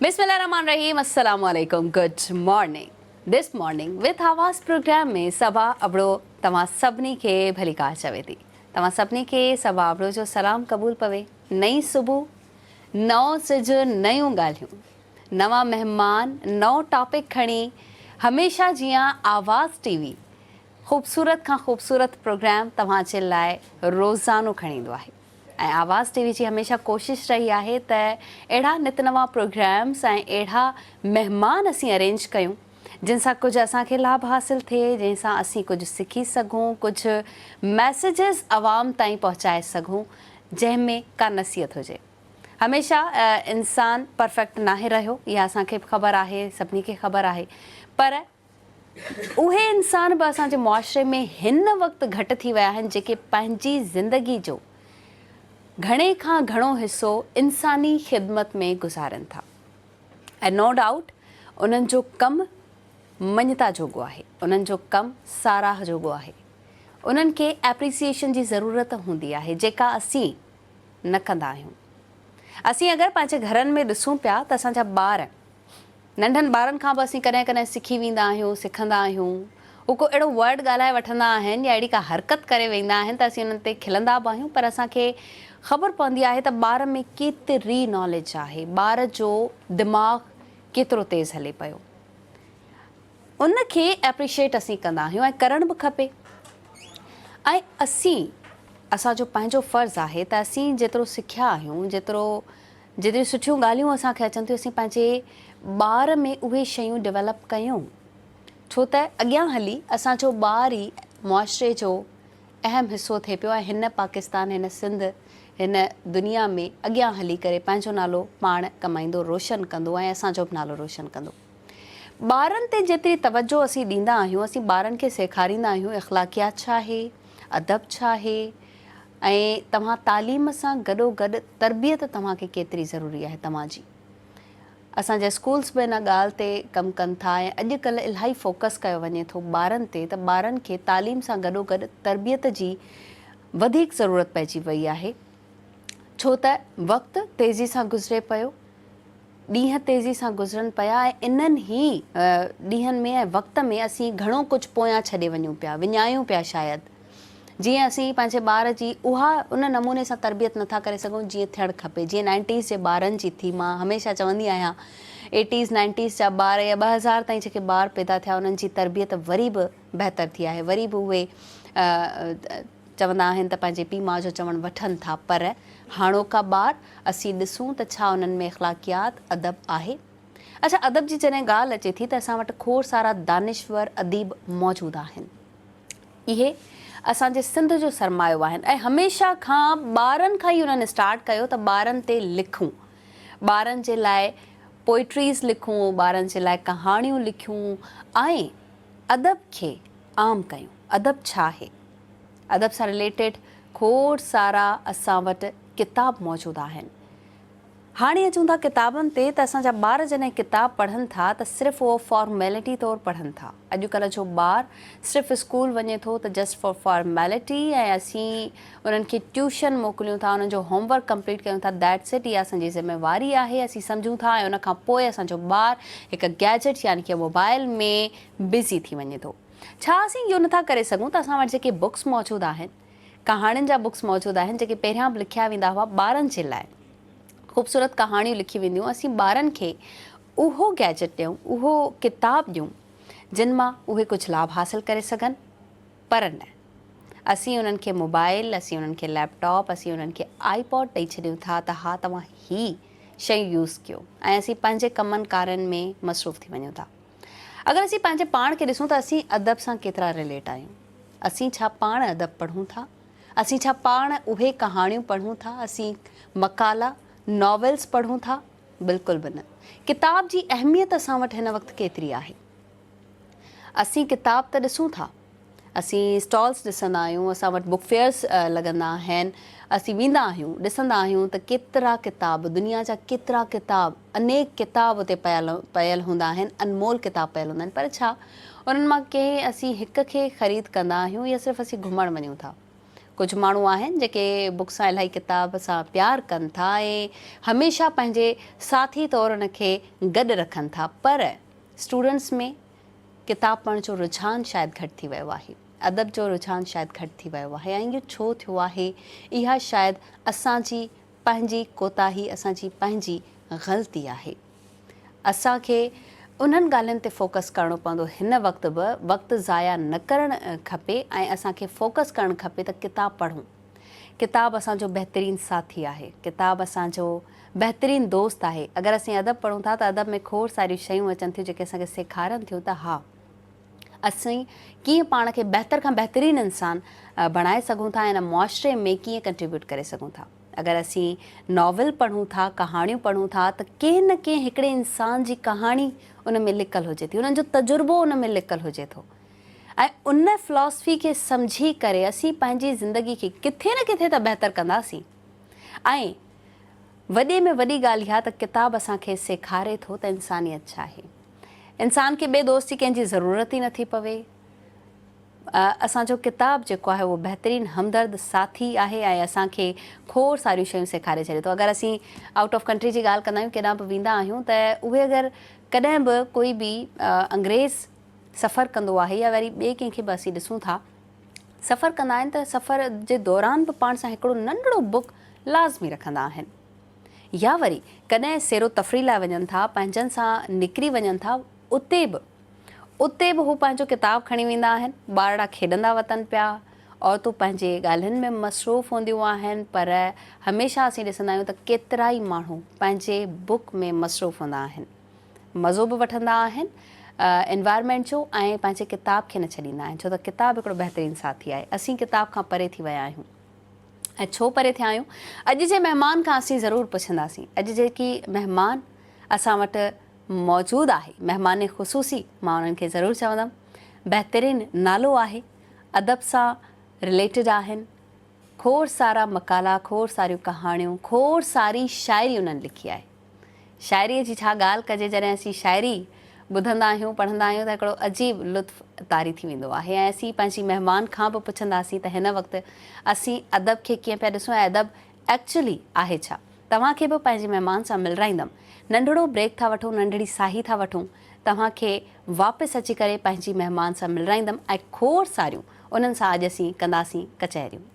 بسم الله الرحمن الرحيم السلام عليڪم good morning this morning with Awaz programme ۾ Saba Abro توهان سڀني کي ڀليڪار چوي ٿي توهان سڀني کي صبا ابڙو جو سلام قبول پوي نئين صبح نئون سج نيون ڳالهيون نوان مهمان نئون ٽاپڪ کڻي هميشه جيان آواز ٽي وي خوبصورت کان خوبصورت پروگرام توهان جي لاء روزانو کڻي ايندو آهي ۽ آواز ٽي وي جي هميشه ڪوشش رهي آهي ته اهڙا نت نوان پروگرامس ۽ اهڙا مهمان اسين ارينج ڪيون جن سان ڪجهه اسان کي لاڀ حاصل ٿئي جنهن سان اسين ڪجهه سکي سگهون ڪجهه ميسيجز عوام تائين پهچائي سگهون جنهن ۾ ڪا نصيحت هجي هميشه انسان پرفيڪٽ ناهي رهيو اها اسان کي به خبر آهي سڀني کي خبر آهي پر اهي انسان به اسان جي معاشري ۾ هن وقت گهٽ ٿي ويا آهن جيڪي پنهنجي زندگي جو گهڻي کان گهڻو حصو انساني خدمت ۾ گذارين ٿا ۽ نو ڊائوٽ انهن جو ڪم مڃتا جوڳو آهي انهن جو ڪم ساراهه جوڳو آهي انهن کي ايپريسيئيشن جي ضرورت هوندي آهي جيڪا اسين نه ڪندا آهيون اسين اگر پنهنجي گهرن ۾ ڏسون پيا ته اسان جا ٻار ننڍن ٻارن کان به اسين ڪڏهن ڪڏهن سکي ويندا آهيون، سکندا آهيون. هو ڪو اهڙو ورڊ ڳالهائي وٺندا آهن يا اهڙي ڪا حرڪت ڪري ويندا آهن ته اسين انهن تي کلندا به آهيون پر اسان کي خبر پوندي آهي ته ٻار ۾ ڪيتري ناليج آهي، ٻار جو دماغ ڪيترو تيز هلي پيو. ان کي ايپريشيٽ اسين ڪندا آهيون ۽ ڪرڻ به کپي ۽ اسين اسان جو پنهنجو فرض آهي ته اسين جيترو سکيا آهيون، جيترو جيتريون سٺيون ڳالهيون اسان کي اچن ٿيون اسين پنهنجي ٻار ۾ اهي شيون ڊيولپ ڪيون ڇو ته اڳيان هلي اسان جو ٻار ئي معاشري جو اهم حصو ٿئي پيو ۽ هن پاڪستان هن سنڌ هن دنيا ۾ اڳيان هلي ڪري پنهنجو نالو پاڻ ڪمائيندو روشن ڪندو ۽ اسان جو به نالو روشن ڪندو ٻارن تي جيتري توجه اسين ڏيندا آهيون اسين ٻارن کي سيکاريندا آهيون اخلاقيات ڇا آهي ادب ڇا آهي ۽ توهان تعليم سان گڏو گڏ تربيت توهان کي ڪيتري ضروري آهي توهان جي اسان جا اسڪولس به ان ڳالهه تي ڪم ڪن ٿا ۽ اڄ ڪلهه الاهي فوڪس ڪيو وڃي ٿو ٻارن تي ته ٻارن کي تعليم سان گڏو گڏ تربيت جي وڌيڪ ضرورت پئجي وئي آهي ڇو ته وقت تيزي سان گذري پيو ڏينهن تيزي سان گذرن پيا ۽ انهن ئي ڏينهن ۾ ۽ وقت ۾ اسين گهڻو ڪجهه پويان ڇڏي وڃون پيا، وڃايون پيا شايد. جيئن اسين پنهنجي ٻار جي اها ان نموني سان تربيت نٿا ڪري سگهون جيئن ٿيڻ کپي، جيئن نائنٽيز جي ٻارن جي ٿي. مان هميشه چوندي آهيان ايٽيز نائنٽيز جا ٻار يا 2000 تائين جيڪي ٻار پيدا ٿيا انهن جي تربيت وري به بهتر ٿي آهي، وري به اهي چوندا آهن ته پنهنجي پيء ماء جو چوڻ وٺن ٿا پر هاڻوڪا ٻار اسين ڏسون ته ڇا انهن ۾ اخلاقيات، ادب آهي؟ اڇا ادب جي جڏهن ڳالهه اچي ٿي ته اسان وٽ کوڙ سارا دانشور اديب موجود آهن. اهي اسان جي سنڌ جو سرمايو آهن ۽ هميشه کان ٻارن کان ئي انهن اسٽارٽ ڪيو ته ٻارن تي لکون، ٻارن جي لاء پوئٽريز لکون، ٻارن جي لاء ڪهاڻيون لکيون ۽ ادب کي عام ڪيون. ادب ڇا آهي؟ ادب سان رليٽيڊ کوڙ سارا اسان وٽ ڪتاب موجود آهن. هاڻي اچون ٿا ڪتابن تي ته اسان جا ٻار جڏهن ڪتاب پڙهن ٿا ته صرف اهو فارميلٽي طور پڙهن ٿا. اڄڪلهه جو ٻار صرف اسڪول وڃي ٿو ته جسٽ فار فارميلٽي ۽ اسين انهن کي ٽيوشن موڪليون ٿا انهن جو هوم ورڪ ڪمپليٽ ڪيون ٿا that's it اها اسان جي ذميواري آهي اسين سمجهون ٿا ۽ ان کان پوء اسان جو ٻار هڪ گيجٽ يعني ڪي موبائل ۾ بزي ٿي وڃي ٿو. ڇا اسين اهو نٿا ڪري سگهون ته اسان وٽ جيڪي بڪس موجود آهن، ڪهاڻين جا بڪس موجود آهن جيڪي پهريان به لکيا ويندا هئا ٻارن جي لاء خوبصورت ڪهاڻيون لکي وينديون اسين ٻارن کي اهو گيجٽ ڏيون اهو ڪتاب ڏيون جن مان اهي ڪجهه لاڀ حاصل ڪري سگهن پر نه اسين انهن کي موبائل اسين انهن کي ليپ ٽاپ اسين انهن کي آئي پاڊ ڏئي ڇڏيون ٿا ته ها توهان هي شيون يوز ڪيو ۽ اسين پنهنجي ڪمن ڪارين ۾ مصروف ٿي وڃون ٿا. اگر اسين پنهنجي پاڻ کي ڏسون ته اسين ادب سان ڪيترا رليٽ آهيون؟ اسين ڇا پاڻ ادب پڙهون ٿا؟ اسين ڇا پاڻ اهي ڪهاڻيون پڙهون ٿا؟ اسين مقالا، ناولز پڙهون ٿا؟ بلڪل به نه. ڪتاب جي اهميت اسان وٽ هن وقت ڪيتري آهي؟ اسين ڪتاب ته ڏسون ٿا. اسين اسٽالز ڏسندا آهيون، اسان وٽ بڪ فيئرز لڳندا آهن، اسين ويندا آهيون، ڏسندا آهيون ته ڪيترا ڪتاب، دنيا جا ڪيترا ڪتاب، انيڪ ڪتاب اتي پيل پيل هوندا آهن، انمول ڪتاب پيل هوندا آهن، پر ڇا انهن مان ڪنهن اسين هڪ کي خريد ڪندا آهيون يا صرف اسين گهمڻ وڃون ٿا؟ ڪجهه ماڻهو آهن جيڪي بڪ سان الاهي ڪتاب سان پيار ڪن ٿا ۽ هميشه پنهنجي ساٿي طور ان کي گڏ رکن ٿا پر اسٽوڊنٽس ۾ ڪتاب پڙهڻ جو رجحان شايد گهٽ ٿي ويو آهي ادب جو رجحان شايد گهٽ ٿي ويو آهي ۽ اهو ڇو ٿيو آهي اها شايد اسان جي پنهنجي ڪوتاهي اسان جي پنهنجي غلطي آهي. اسان کي انهن ڳالهين تي فوڪس ڪرڻو پوندو هن وقت به وقت ضايع نه ڪرڻ کپي ۽ اسان کي فوڪس ڪرڻ کپي ته ڪتاب پڙهون ڪتاب اسان جو بهترين ساٿي آهي ڪتاب اسان جو بهترين دوست آهي اگر اسين ادب پڙهون ٿا ته ادب ۾ کوڙ ساريون شيون اچن ٿيون جيڪي اسان کي سيکارن ٿيون ته ها اسين ڪيئن پاڻ کي بهتر کان بهترين انسان بڻائي سگهون ٿا ۽ ان معاشري ۾ ڪيئن ڪنٽريبيوٽ ڪري سگهون ٿا. اگر اسين ناول پڙهون ٿا، ڪهاڻيون پڙهون ٿا ته ڪنهن نه ڪنهن هڪڙي انسان جي ڪهاڻي ان ۾ لڪل هجي ٿي، انهن جو تجربو ان ۾ لڪل هجي ٿو ۽ ان فلاسفي کي سمجهي ڪري اسين پنهنجي زندگي کي ڪٿي نه ڪٿي ته بهتر ڪنداسين ۽ وڏي ۾ وڏي ڳالهه اها ته ڪتاب اسان کي سيکاري ٿو ته انسانيت ڇا آهي. انسان کي ٻئي دوست جي ڪنهن جي ضرورت ئي نٿي پوي. اسان جو ڪتاب جيڪو آهي اهو بهترين همدرد ساٿي آهي ۽ اسان کي کوڙ ساريون شيون سيکاري ڇڏي ٿو. اگر اسين آئوٽ آف ڪنٽري جي ڳالهه ڪندا آهيون ڪيڏانهن به ويندا آهيون ته اهي اگر ڪڏهن به ڪوئي به انگريز سفر ڪندو آهي يا وري ٻئي ڪنهن کي به اسين ڏسون ٿا سفر ڪندا آهن ته سفر جي دوران به پاڻ سان هڪڙو ننڍڙو بڪ لازمي رکندا آهن يا وري ڪڏهن سير و تفريح لاء وڃن ٿا پنهنجن سان نڪري وڃن ٿا اتي به اتي به هو پنهنجو ڪتاب کڻي ويندا آهن. ٻارڙا کيڏندا وتن پيا، عورتون پنهنجي ڳالهين ۾ مصروف هونديون آهن پر هميشه اسين ڏسندا آهيون ته ڪيترائي ماڻهو پنهنجي بڪ ۾ مصروف هوندا آهن. مزو به وٺندا آهن انوائرمينٽ جو ۽ پنهنجي ڪتاب کي نه ڇڏيندا آهن ڇو ته ڪتاب هڪڙو بهترين ساٿي آهي. اسين ڪتاب کان پري ٿي ويا آهيون ۽ ڇو پري ٿيا آهيون؟ اڄ جي مهمان کان اسين ضرور پڇنداسين. اڄ جيڪي مهمان اسان وٽ موجود آهي مهمان خصوصي مان انهن کي ضرور چوندم بهترين نالو آهي ادب سان رليٽيڊ آهن کوڙ سارا مقالا کوڙ ساريون ڪهاڻيون کوڙ ساري شاعري انهن لکي آهي شاعري جي ڇا ڳالهه ڪجي جڏهن اسين شاعري ٻڌندا آهيون پڙهندا آهيون ته هڪڙو عجيب لطف طاري ٿي ويندو آهي ۽ اسين پنهنجي مهمان کان به پڇنداسين ته هن وقت اسين ادب کي ڪيئن پيا ڏسون ۽ ادب ايڪچولي آهي ڇا توهان کي به پنهنجي مهمان سان ملرائيندم. ننڍڙو بريڪ ٿا وٺون، ننڍڙي ساهي ٿا وٺون. توهان کي واپس اچي ڪري پنهنجي مهمان سان ملرائيندم ۽ کوڙ ساريون انهن سان اڄ اسين ڪنداسين ڪچهريون.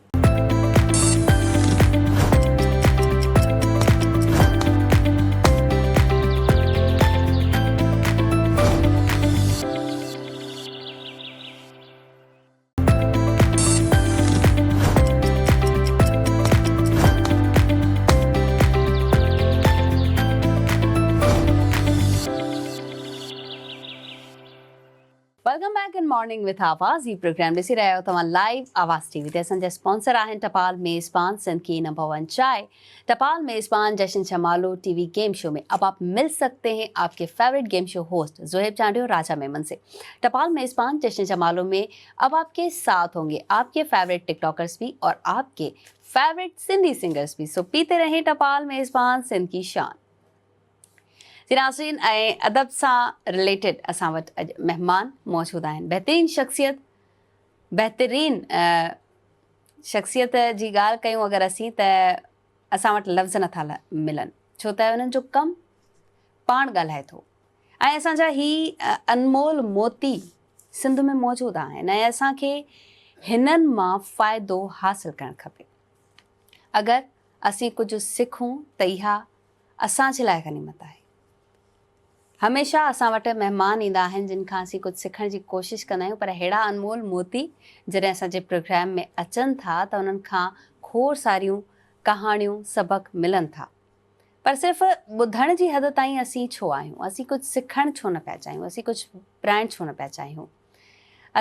Welcome back in morning with Awaz هي پروگرام ڏسي رهيا آهيو توهان لائيو آواز ٽي وي تي اسان جا اسپانسر آهن ٽپال ميزبان سنڌ ڪي نمبر ون چائي ٽپال ميزبان Jashan Jamalo T V game show ۾ اب آپ مل سڪتي هين آپ ڪي favourite game show host Zohaib Chandio Raja Memon سي ٽپال ميزبان جشن جمالو ۾ اب آپ ڪي ساٿ هونگي آپ ڪي فيورٽ ٽڪ ٽاڪرس ڀي اور آپ ڪي فيورٽ سنڌي سنگرس ڀي سو پيتي رهين ٽپال ميزبان سنڌ ڪي شان. جي ناظرين ۽ ادب سان رليٽيڊ اسان وٽ اڄ مهمان موجود آهن بهترين شخصيت بهترين شخصيت جي ڳالهه ڪيون اگر اسين ته اسان وٽ لفظ نٿا ملن ڇو ته انهن جو ڪم پاڻ ڳالهائي ٿو ۽ اسان جا هي انمول موتي سنڌ ۾ موجود آهن ۽ اسان کي هنن مان فائدو حاصل ڪرڻ کپي. اگر اسين ڪجهه سکون ته اها اسان جي لاء غنيمت آهي. هميشه اسان وٽ مهمان ايندا آهن جن کان اسين ڪجهه سکڻ جي ڪوشش ڪندا آهيون پر ههڙا انمول موتي جڏهن اسان جي پروگرام ۾ اچن ٿا ته انهن کان کوڙ ساريون ڪهاڻيون سبق ملن ٿا. پر صرف ٻڌڻ جي حد تائين اسين ڇو آهيون؟ اسين ڪجهه سکڻ ڇو نه پيا چاهيون؟ اسين ڪجهه پرائڻ ڇو نه پيا چاهيون؟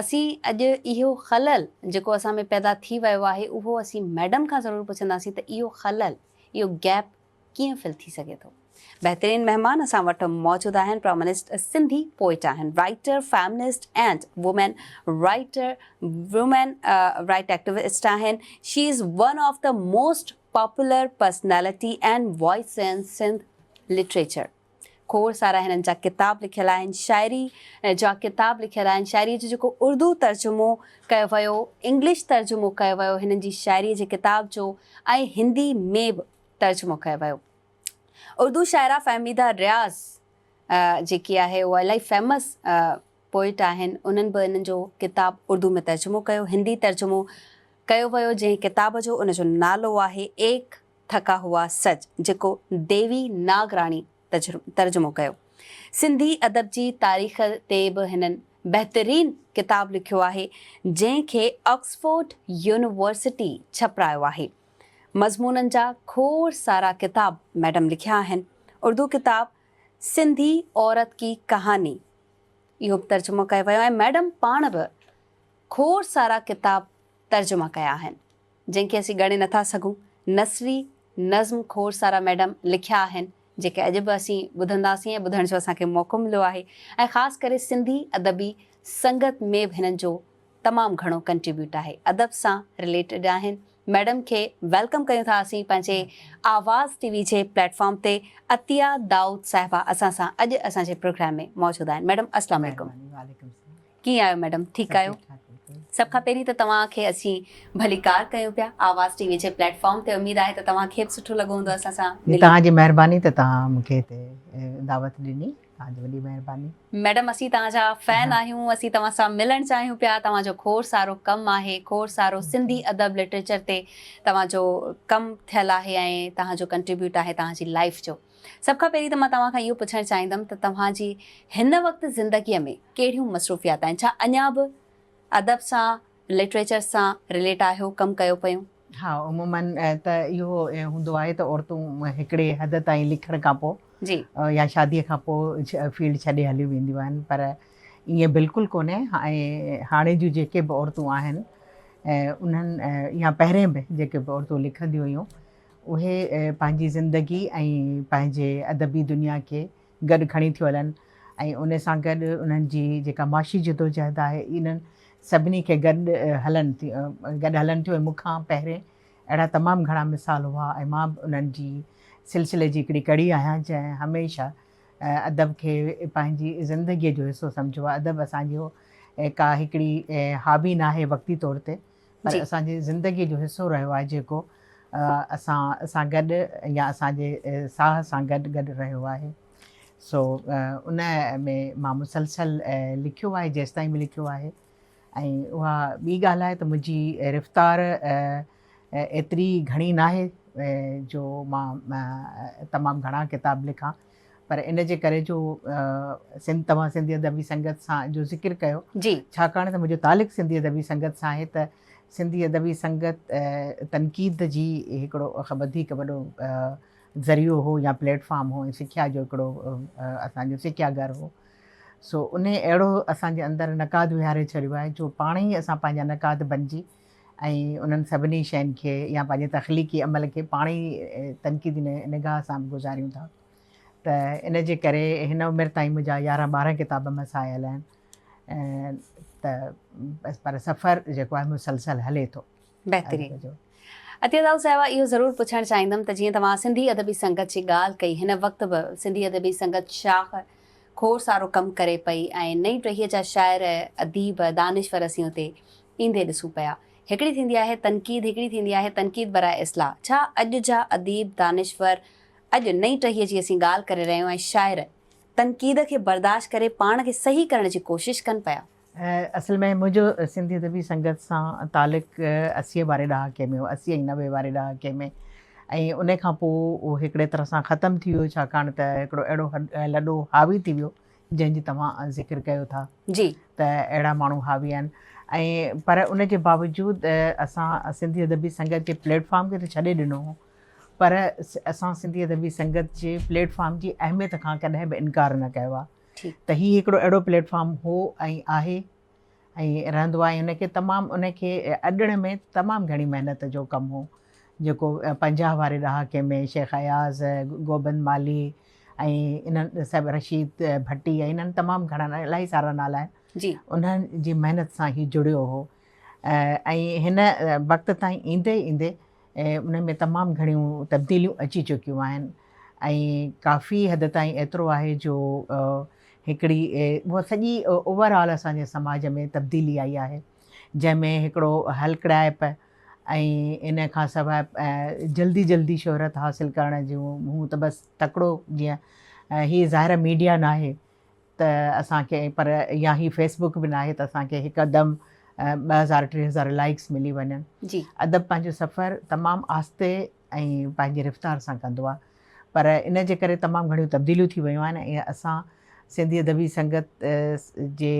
اسين اڄ اهو خلل جيڪو اسان ۾ پيدا ٿي ويو آهي اهو اسين ميڊم کان ضرور پڇنداسين ته اهو خلل اهو گيپ ڪيئن فل ٿي سگهي ٿو؟ بهترين مهمان اسان وٽ موجود آهن پرامنسٽ سنڌي پوئٽ آهن writer feminist and women writer women right activist آهن she is one of the most popular personality and voice in Sindh literature. کوڙ سارا هنن جا ڪتاب لکيل آهن، شاعري جا ڪتاب لکيل آهن، شاعري جو جيڪو اردو ترجمو ڪيو ويو، انگلش ترجمو ڪيو ويو هنن جي شاعري جي ڪتاب جو ۽ هندي ۾ به ترجمو ڪيو ويو. اردو شاعره فهميده رياض جيڪي آهي اها الاهي فيمس پوئٽ آهن انهن به انهن جو ڪتاب اردو ۾ ترجمو ڪيو، هندي ترجمو ڪيو ويو جنهن ڪتاب جو ان جو نالو آهي ايڪ ٿڪا هئا سچ جيڪو ديوي ناگراڻي ترجمو ڪيو. سنڌي ادب جي تاريخ تي به هنن بهترين ڪتاب لکيو آهي جنهن کي آڪسفورڊ يونيورسٽي ڇپرايو آهي. مضمونن جا کوڙ سارا ڪتاب ميڊم لکيا آهن. اردو ڪتاب سنڌي عورت ڪي ڪهاني اهو به ترجمو ڪيو ويو ۽ ميڊم پاڻ به کوڙ سارا ڪتاب ترجما ڪيا آهن. جنهن کي اسين ڳڻي نٿا سگهون. نثري نظم کوڙ سارا ميڊم لکيا آهن، جيڪي اڄ به اسين ٻڌنداسين ۽ ٻڌڻ جو اسان کي موقعو مليو آهي ۽ خاص ڪري سنڌي ادبي سنگت ۾ به هنن جو تمام گهڻو ڪنٽريبيوٽ آهي. ادب سان رليٽيڊ آهن. ميڊم کي welcome ڪيون ٿا اسين پنهنجي آواز ٽي وي جي پليٽ فارم تي. عطيه دائود صاحبه اسان سان اڄ اسان جي پروگرام ۾ موجود آهن. ميڊم السلام عليڪم. وعليڪم السلام. ڪيئن آهيو ميڊم ٺيڪ آهيو؟ سڀ کان پهرين ته توهان کي اسين ڀليڪار ڪيون پيا آواز ٽي وي جي پليٽ فارم تي اميد آهي ته توهان کي به سٺو لڳو هوندو اسان سان ملي. توهان جي مهرباني ته توهان مون کي هتي دعوت ڏني توهان جي وڏي مهرباني. ميڊم اسين توهان جا فين آهيون اسين توهان سان ملڻ چاهيون پيا توهان جو کوڙ سارو ڪم آهي کوڙ سارو سنڌي ادب لٽريچر تي توهان جو ڪم ٿيل آهي ۽ توهان جو ڪنٽريبيوٽ آهي توهان جي لائيف جو. سڀ کان پهرين ته مان توهان کان اهو پڇڻ چاهيندم ته توهان جي هن وقت زندگيء ۾ ڪهڙيون مصروفيات آهن؟ ڇا اڃا به ادب سان، لٽريچر سان رليٽ آهيو، ڪم ڪيو پيون؟ ها، عموماً ته اهو هوندو آهي ته عورتون هڪڙي حد تائين لکڻ کان پوء جي. يا شاديء کان پوء فيلڊ ڇڏي هليون وينديون آهن پر ائين بلڪل ڪونهي ۽ هاڻي جون جيڪي به عورتون آهن انهن يا پهرين به جيڪي به عورتون لکنديون هيون اهي پنهنجي زندگي ۽ پنهنجي ادبي دنيا کي گڏ کڻي ٿيون هلن ۽ ان سان گڏ انهن جي جيڪا معاشي جدوجهد آهي انهن سڀني کي گڏ هلن ٿيون گڏ هلن ٿيون ۽ مون کان پهرين اهڙا تمام گهڻا مثال هئا ۽ مان به انهن جي سلسلي جي هڪڙي ڪڙي آهيان جنهن هميشه ادب کي پنهنجي زندگيء جو حصو سمجهيو آهي ادب اسان جو ڪا هڪڙي هابي ناهي وقتي طور تي پر اسان جي زندگي جو حصو رهيو آهي جيڪو اسان سان گڏ يا اسان جي ساهه سان گڏ گڏ رهيو آهي سو ان ۾ مان مسلسل لکيو آهي جيستائين به لکيو آهي ۽ اها ٻي ڳالهه آهي ته منهنجي رفتار ايتري گهڻي ناهي جو مان تمام گهڻا ڪتاب لکان پر ان جي ڪري جو سنڌ توهان سنڌي ادبي سنگت سان جو ذڪر ڪيو جي ڇاڪاڻ ته منهنجو تعلق سنڌي ادبي سنگت سان آهي ته سنڌي ادبي سنگت تنقيد جي هڪڙو وڌيڪ وڏو ذريعو هو يا پليٽ فارم هو ۽ سکيا جو هڪڙو اسان جو سکيا گهر هو سو ان اهڙو اسان جي اندر نقاد ويهاري ڇڏيو آهي جو پاڻ ئي اسان پنهنجا نقاد بنجي ۽ انهن سڀني شين کي يا پنهنجي تخليقي عمل کي پاڻ ئي تنقيدي نگاهه سان به گذاريون ٿا ته ان جي ڪري هن عمر تائين منهنجا يارهن ٻارهن ڪتاب مس آيل آهن ته بس پر سفر جيڪو آهي مسلسل هلي ٿو. بهترين عطيه دائود صاحبه اهو ضرور پڇڻ چاهيندم ته جيئن توهان سنڌي ادبي سنگت جي ڳالهه ڪئي هن وقت به سنڌي ادبي سنگت شاخ کوڙ سارو ڪم ڪري پئي ۽ نئين ٽهيء جا شاعر اديب دانشور اسين اتي ايندي ڏسون پيا. هڪڙي ٿيندي آهي تنقيد هڪڙي ٿيندي آهي تنقيد براء اصلاح. ڇا اڄ جا اديب، دانشور، اڄ نئين ٽهيء جي اسين ڳالهه ڪري رهيا آهيون ۽ شاعر تنقيد کي برداشت ڪري پاڻ کي صحيح ڪرڻ جي ڪوشش ڪن پيا؟ اصل ۾ منهنجو سنڌي ادبي سنگت سان تعلق اسيء واري ڏهاڪي ۾ هو، اسي ۽ 90 واري ڏهاڪي ۾ ۽ ان کان پوء اهو هڪڙي طرح سان ختم ٿي ويو ڇاڪاڻ ته هڪڙو اهڙو لڏو حاوي ٿي ويو جنهن جي توهان ذڪر ڪيو ٿا جي. ته اهڙا ماڻهو حاوي آهن ۽ پر ان جي باوجود اسان سنڌي ادبي سنگت جي پليٽ فارم کي ته ڇڏي ڏنو هو پر اسان سنڌي ادبي سنگت جي پليٽ فارم جي اهميت کان ڪڏهن به انڪار نه ڪيو آهي ته هي هڪڙو اهڙو پليٽ فارم هو ۽ آهي ۽ رهندو آهي ان کي تمام ان کي اڏڻ ۾ تمام گهڻي محنت جو ڪم هو جيڪو 50 واري ڏهاڪي ۾ شيخ اياز گوبند مالهي ۽ انهن صاحب رشيد ڀٽي ۽ انهن تمام گهڻا الاهي سارا نالا آهن جي انهن جي محنت سان هي جڙيو هو ۽ هن وقت تائين ايندي ايندي ان ۾ تمام گهڻيون تبديليون اچي چڪيون آهن ۽ ڪافي حد تائين ايترو آهي جو هڪڙي اها سڄي اوور آل اسان جي سماج ۾ تبديلي آئي آهي جنهن ۾ هڪڙو هلڪڙائپ ۽ ان کان سواء جلدي جلدي شهرت حاصل ڪرڻ جون هون ته بس تڪڙو جيئن هي ظاهر ميڊيا ناهي ته اسان کي پر يا هي فيس بڪ به ناهي ته اسان کي هڪدم 2000 3000 لائڪس ملي وڃن. ادب پنهنجو سفر تمام آهستي ۽ پنهنجي رفتار سان ڪندو آهي پر ان جي ڪري تمام گهڻيون تبديليون ٿي ويون آهن ۽ اسان سنڌي ادبي سنگت جي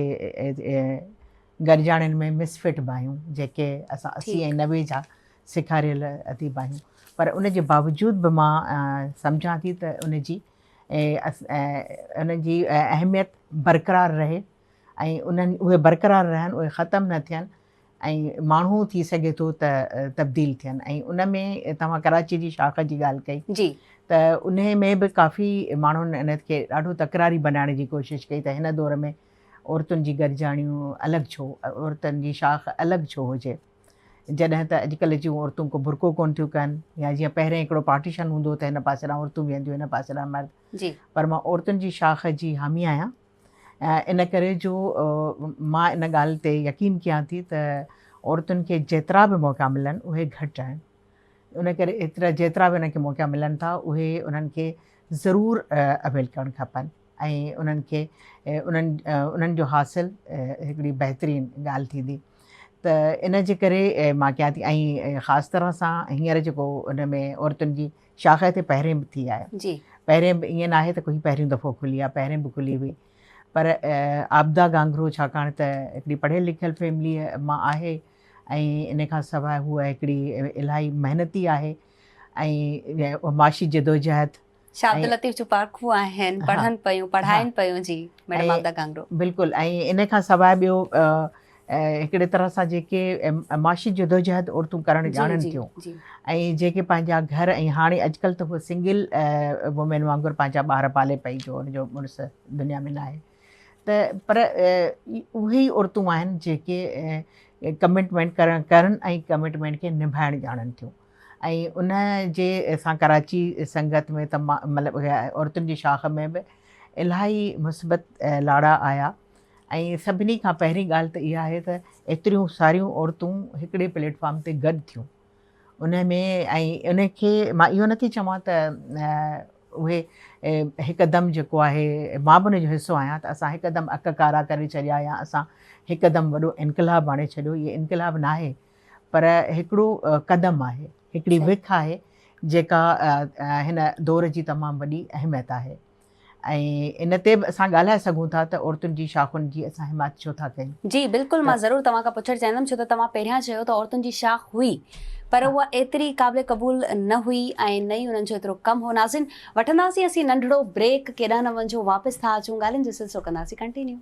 گڏجاڻين ۾ مس فٽ به آهيون جيڪي اسان 80 ۽ 90 جا سيکاريل اديب آهيون پر ان جي باوجود به مان سمجهان ٿي ته ان جي انهن جي اهميت برقرار رهي ۽ انهن اهي برقرار رهن اهي ختم نه ٿين ۽ ماڻهو ٿي سگهي ٿو ته تبديل ٿين ۽ ان ۾ توهان ڪراچي جي شاخ جي ڳالهه ڪئي جي ته انهي ۾ به ڪافي ماڻهن ان کي ڏاڍو تڪراري بنائڻ جي ڪوشش ڪئي ته هن دور ۾ عورتن جي گڏجاڻيون الڳ ڇو عورتن جي شاخ الڳ ڇو هجي جڏهن ته اڄڪلهه جون عورتون ڪو برقعو ڪونه ٿيون ڪن يا جيئن پهرين هڪڙو پارٽيشن هوندو هو ته هن پاسي ڏانهن عورتون ويهنديون هن پاسي ڏانهن مرد جي پر مان عورتن جي شاخ جي حامي آهيان ان ڪري جو مان ان ڳالهه تي يقين ڪيان ٿي ته عورتن کي جيترا به موقعا ملن اهي گهٽ آهن ان ڪري ايترا جيترا به انهن کي موقعا ملن ٿا اهي انهن کي ضرور اويل ڪرڻ کپن ۽ انهن کي انهن انهن جو حاصل هڪڙي بهترين ڳالهه ٿيندي ته ان جي ڪري مان ڪيان ٿي ۽ خاص طرح سان هينئر جيڪو ان ۾ عورتن جي شاخ هتي پهرين به ٿي آهي جي پهرين به ائين ناهي ته ڪوئي پهريون دفعو کلي آهي پهرين به کلي هئي پر عابده گانگرو ڇاڪاڻ ته هڪڙي پڙهيل لکيل فيملي مان آهي ۽ ان کان سواء هوء هڪڙي الاهي محنتي آهي ۽ معاشي جدوجهد شاھ عبداللطيف جون پارکون آهن پڙهن پيون پڙهائن پيون جي ميڊم عابده گانگرو. بلڪل ۽ ان کان سواء ٻيو هڪڙي طرح سان جيڪي معاشي جدوجهد عورتون ڪرڻ ڄاڻن ٿيون ۽ جيڪي پنهنجا گهر ۽ هاڻي اڄڪلهه ته هوء سنگل وومين وانگر پنهنجا ٻار پالي پئي جو ان جو مڙس دنيا ۾ ناهي ته پر اهي ئي عورتون آهن جيڪي ڪمٽمينٽ ڪرڻ ڪرن ۽ ڪمٽمينٽ کي نڀائڻ ڄاڻن ٿيون ۽ ان جي اسان ڪراچي سنگت ۾ ته مطلب عورتن جي شاخ ۾ به الاهي مثبت لاڙا آيا ۽ سڀني کان پهرين ڳالهه ته اها آهي ته ايتريون ساريون عورتون هڪڙي پليٽ فارم تي گڏ ٿيون ان ۾ ۽ ان کي مان اهو نٿي چوان ته اهي هڪدم جيڪو آهي مان به ان جو حصو آهيان ته اسان هڪدم اڪ ڪارا ڪري ڇڏيا يا اسان هڪدم وڏو انقلاب آڻي ڇڏيو اهي انقلاب ناهي پر هڪڙو قدم آهي، هڪڙي وک آهي جيڪا هن دور جي تمام وڏي اهميت آهي ۽ ان تي به اسان ڳالهائي سگهون ٿا ته عورتن جي شاخن جي اسان حمايت ڇو ٿا ڪيون. جي بلڪل مان ضرور توهان کان پڇڻ چاهيندم ڇو ته توهان پهريان چيو ته عورتن جي شاخ هئي پر اها ايتري قابل قبول نه هئي ۽ نه ئي انهن جو ايترو ڪم هو ناظرين وٺنداسين اسين ننڍڙو بريڪ ڪيڏانهن نه وڃجو واپس ٿا اچون ڳالهين جو سلسلو ڪنداسين ڪنٽينيو.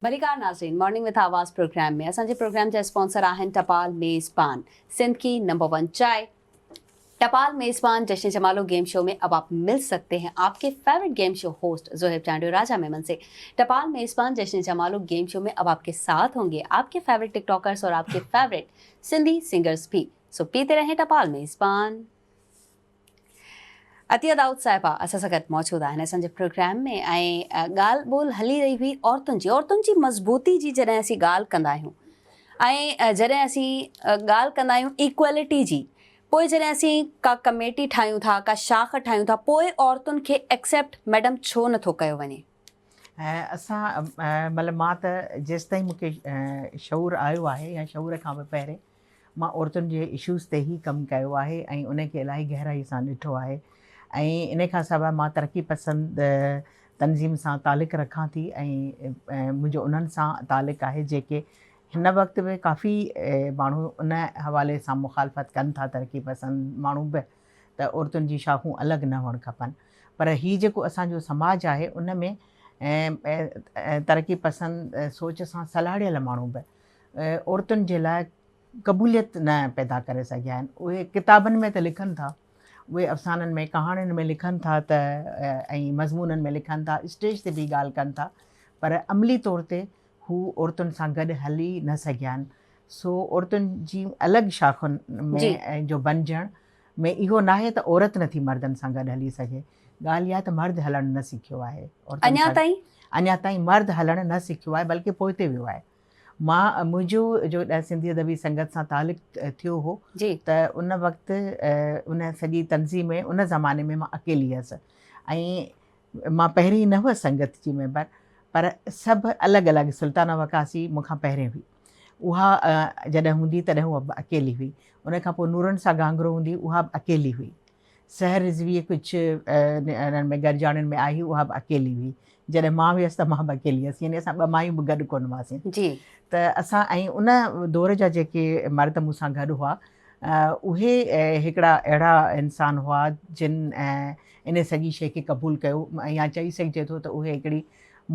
ڀليڪار ناظرين مارننگ وٿ آواز پروگرام ۾ اسان جي پروگرام جا اسپانسر آهن ٽپال ميزبان سنڌ ڪي نمبر ون چائي ٽپال ميزبان جشن جمالو گيم شو ۾ اب آپ مل سڪتي هين آپ ڪي favourite game show host Zohaib Chandio Raja Memon سي ٽپال ميزبان جشن جمالو گيم شو ۾ اب آپ ڪي ساٿ هونگي آپ ڪي فيورٽ ٽڪ ٽاڪرس اور آپ ڪي فيورٽ سنڌي سنگرس ڀي سو پيتي رهين ٽپال ميزبان. عطيه دائود صاحبه اسان سان گڏ موجود آهن اسان جي پروگرام ۾ ۽ ڳالهه ٻولهه هلي رهي هئي عورتن جي عورتن جي مضبوطي جي جڏهن اسين ڳالهه ڪندا آهيون ۽ جڏهن اسين ڳالهه ڪندا آهيون ايڪوالٽي جي پوء جڏهن اسين ڪا ڪميٽي ٺاهيون ٿا ڪا شاخ ٺاهيون ٿا پوء عورتن کي ايڪسيپٽ ميڊم ڇو نٿو ڪيو وڃي؟ اسان مطلب مان ته جيستائين مون کي شعور آيو آهي يا شعور کان به پهرين مان عورتن جي اشوز تي ئي ڪم ڪيو آهي ۽ ان کي الاهي گهرائي سان ڏٺو آهي ۽ ان کان سواء مان ترقي پسند تنظيم سان تعلق رکان ٿي ۽ منهنجو انهن سان تعلق آهي جيڪي هن وقت به ڪافي ماڻهو ان حوالي سان مخالفت ڪن ٿا ترقي پسند ماڻهو به ته عورتن جي شاخون الڳ نه هئڻ کپن پر هي جيڪو اسان جو سماج آهي ان ۾ ۽ ترقي پسند سوچ سان سلهاڙيل ماڻهو به عورتن جي لاء قبوليت نه پيدا ڪري سگهيا آهن. اهي ڪتابن ۾ ته لکن ٿا، اهي افسانن ۾ ڪهاڻين ۾ لکن ٿا ته ۽ مضمونن ۾ لکن ٿا، اسٽيج تي به ڳالهه ڪن ٿا، پر عملي طور تي هو عورتن سان گڏ هلي نه سگهيا آهن. سو عورتن جي الڳ شاخن ۾ جو بنجڻ ۾ اهو ناهي ته عورت نٿي مردن سان گڏ هلي سگهي، ڳالهه اها ته مرد هلڻ نه سکيو آهي. اڃا تائين؟ اڃا تائين مرد هلڻ نه سکيو آهي بلڪه پوئتي ويو آهي. مان منهنجو جو سنڌي ادبي سنگت سان تعلق ٿيو هو ته ان وقت ان سڄي تنظيم ۾ ان زماني ۾ مان اڪيلي هيس ۽ مان پهرين نه هئس سنگت جي ميمبر پر سڀ الڳ الڳ سلطانه وقاصي مون کان پهرين هئي اها جڏهن هوندي تڏهن اها به اڪيلي هئي ان کان پوء نورن سان گهانگهرو هوندي اها به اڪيلي هئي سحر رضويء ڪجهه انهن ۾ گڏجاڻين ۾ آئي اها به اڪيلي هئي. جڏهن مان ويس ته مان به اڪيلي هيس يعني اسان ٻه مايون به گڏ ڪونه هئاسين. ته اسان ۽ ان دور جا جيڪي مرد مون سان گڏ هئا اهي هڪڙا اهڙا انسان هئا جن ان سڄي شيء کي قبول ڪيو يا چئي سگهجي ٿو ته اهي هڪڙي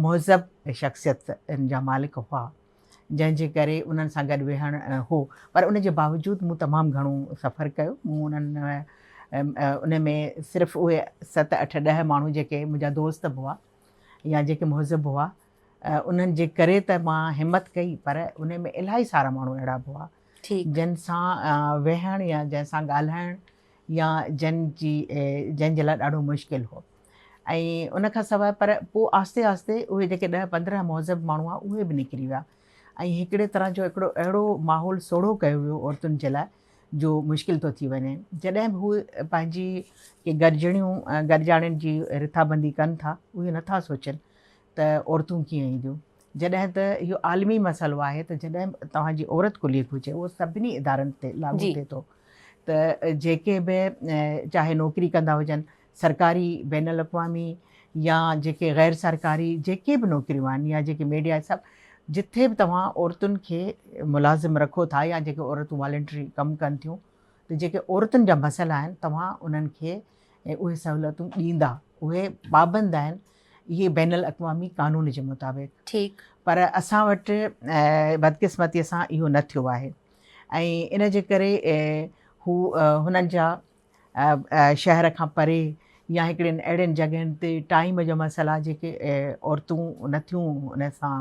مهذب شخصيت جا مالڪ هئا. جنهن جي ڪري انهن سان گڏ ويهڻ هو پر ان جي باوجود مون تمام گهڻو سفر ڪيو مون انهن ان ۾ صرف اهي ست اٺ ڏهه ماڻهو جيڪي منهنجا دوست به هئا يا جيڪي مهذب هئا انهن جي ڪري ته مان همت ڪئي پر ان ۾ الاهي سارا ماڻهو اهڙا به هئا جن سان ويهڻ يا جنهن سان ڳالهائڻ يا جن جي جن جي لاء ڏاڍو مشڪل هو ۽ ان کان سواء پر پوء آهستي آهستي اهي جيڪي ڏهه 15 مهذب ماڻهو هئا اهي به نڪري ويا ۽ هڪڙي طرح جو هڪڙو اهڙو ماحول سوڙهو ڪيو ويو عورتن جي لاء جو مشڪل ٿو ٿي وڃي. جڏهن به هو پنهنجي ڪي گڏجڻيون گڏجاڻين جي رٿابندي ڪن ٿا اهي نٿا سوچن ته عورتون ڪيئن اينديون جڏهن ته اهو عالمي مسئلو آهي ته جڏهن به توهان جي عورت ڪليگ هجي اهو سڀني ادارن تي لاڳو ٿئي ٿو ته جيڪي به چاهي نوڪري ڪندا هجن سرڪاري، بين الاقوامي يا جيڪي غير سرڪاري جيڪي به نوڪريون آهن يا جيڪي ميڊيا سڀ جٿي به توهان عورتن کي ملازم رکو ٿا يا جيڪي عورتون والنٽري ڪم ڪن ٿيون ته جيڪي عورتن جا مسئلا آهن توهان انهن کي اهي سهولتون ڏيندا اهي پابند آهن اهي بين الاقوامي قانون جي مطابق. ٺيڪ. پر اسان وٽ بدقسمتي سان اهو نه ٿيو آهي ۽ ان جي ڪري هو هنن جا شهر کان پري يا هڪڙين اهڙين جڳهين تي ٽائيم جا مسئلا جيڪي عورتون نٿيون ان سان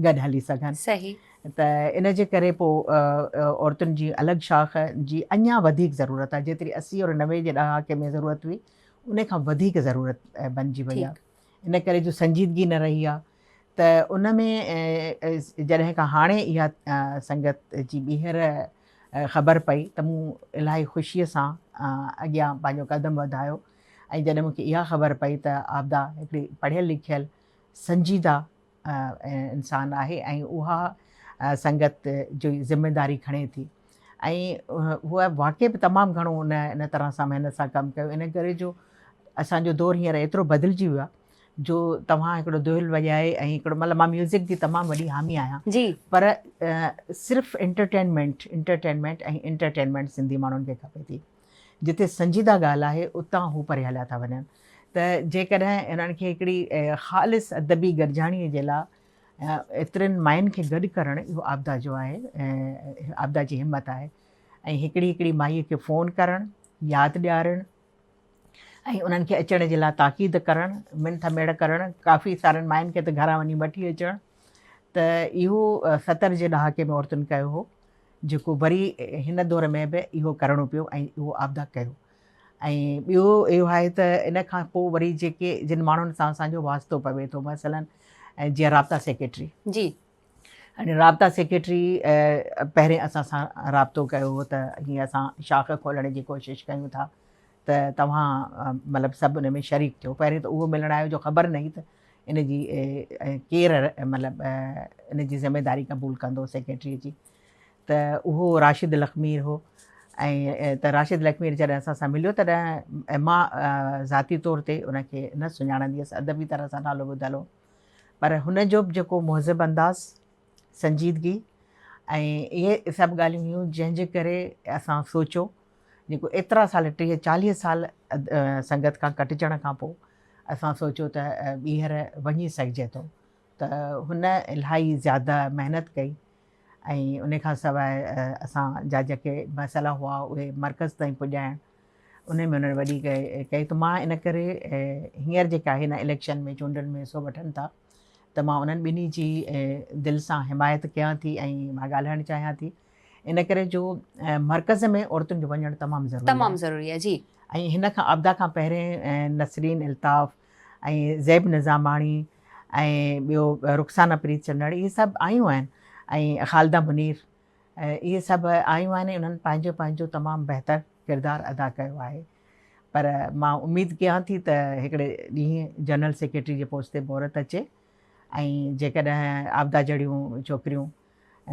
گڏ هلي سگهن. صحيح. ته ان جي ڪري پوء عورتن جي الڳ شاخ جي اڃا وڌيڪ ضرورت آهي جيتري 80 اور 90 جي ڏهاڪي ۾ ضرورت هئي ان کان وڌيڪ ضرورت بنجي وئي آهي. ان ڪري جو سنجيدگي نه رهي آهي ته ان ۾ جڏهن کان هاڻي اها سنگت جي ٻيهر خبر پئي ته مون الاهي خوشيء سان اڳيان پنهنجو قدم وڌايو ۽ جڏهن مون کي اها خبر پئي ته عابده هڪڙي پڙهيل لکيل سنجيده انسان آهي ۽ اها سنگت جي ذميداري کڻي ٿي ۽ هوء واقعي به تمام گهڻو ان ان طرح سان محنت سان ڪم ڪيو ان ڪري جو اسان جو دور هينئر ايترو بدلجي ويو آهي جو توهان هڪڙو دهل وڄائي ۽ هڪڙو مطلب مان ميوزڪ جي تمام وڏي حامي آهيان جي. پر صرف انٽرٽينمينٽ انٽرٽينمينٽ ۽ انٽرٽينمينٽ سنڌي ماڻهن کي کپي ٿي جتي سنجيده ڳالهه آهي اتان هو پري هليا ٿا وڃن ته جيڪڏهن انهن کي هڪڙي خالص ادبي گڏجاڻي جي لاء ايترين ماين کي گڏ ڪرڻ اهو عابده جو آهي عابده جي همت آهي ۽ هڪڙي هڪڙي مائي کي فون ڪرڻ ياد ڏيارڻ ۽ انهن کي اچڻ جي لاء تاڪيد ڪرڻ، منٿ ميڙ ڪرڻ، ڪافي سارن ماين کي ته گهران وڃي وٺي اچڻ ته اهو 70 جي ڏهاڪي ۾ عورتن ڪيو هو جيڪو وري هن دور ۾ به اهو ڪرڻو پيو ۽ اهو عابده ڪيو ۽ ٻيو اهو آهي ته ان کان پوء وري جيڪي جن ماڻهن سان اسان جو واسطو پوي ٿو مثلا جيئن رابطا سيڪريٽري. جي. هاڻي رابطا سيڪريٽري پهرين اسان سان رابطو ڪيو هو ته هي اسان شاخ کولڻ جي ڪوشش ڪيون ٿا ته توهان مطلب سڀ ان ۾ شريڪ ٿيو. پهرين ته اهو ملڻ آيو جو خبر نه هئي ته ان جي ڪير مطلب ان جي ذميداري قبول ڪندو سيڪريٽري جي ته اهو راشد لکمير هو ۽ ته راشد لکمير جڏهن اسان سان مليو تڏهن مان ذاتي طور تي ان کي نه سڃاڻندي هيس ادبي طرح سان نالو ٻڌل هو پر هن جو به جيڪو مهذب انداز، سنجيدگي ۽ اهي سڀ ڳالهيون هيون جنهن جي ڪري اسان سوچيو جيڪو ايترا سال 30 40 سال سنگت کان ڪٽجڻ کان پوء اسان سوچيو ته ٻيهر وڃي سگهجي ٿو ته هن الاهي زياده محنت ڪئي ۽ ان کان سواء اسان جا جيڪي مسئلا هئا اهي مرڪز تائين پڄائڻ ان ۾ انهن وڏي ڪئي ته مان ان ڪري هينئر جيڪا هن اليڪشن ۾ چونڊن ۾ حصو وٺن ٿا ته مان انهن ٻنهي جي دل سان حمايت ڪيان ٿي ۽ مان ڳالهائڻ چاهيان ٿي ان ڪري جو مرڪز ۾ عورتن جو وڃڻ تمام ضروري تمام ضروري آهي جي. ۽ هن کان عابده کان پهرين نسرين الطاف ۽ زيب نظاماڻي ۽ ٻيو رخسانه پريت چنڙ اهي سڀ آيون آهن ۽ خالده منير اهي سڀ آيون آهن انهن پنهنجو پنهنجو تمام بهتر ڪردار ادا ڪيو آهي پر مان اميد ڪيان ٿي ته هڪڙي ڏينهن جنرل سيڪريٽري جي پوسٽ تي به عورت اچي ۽ جيڪڏهن عابده جهڙيون ڇوڪريون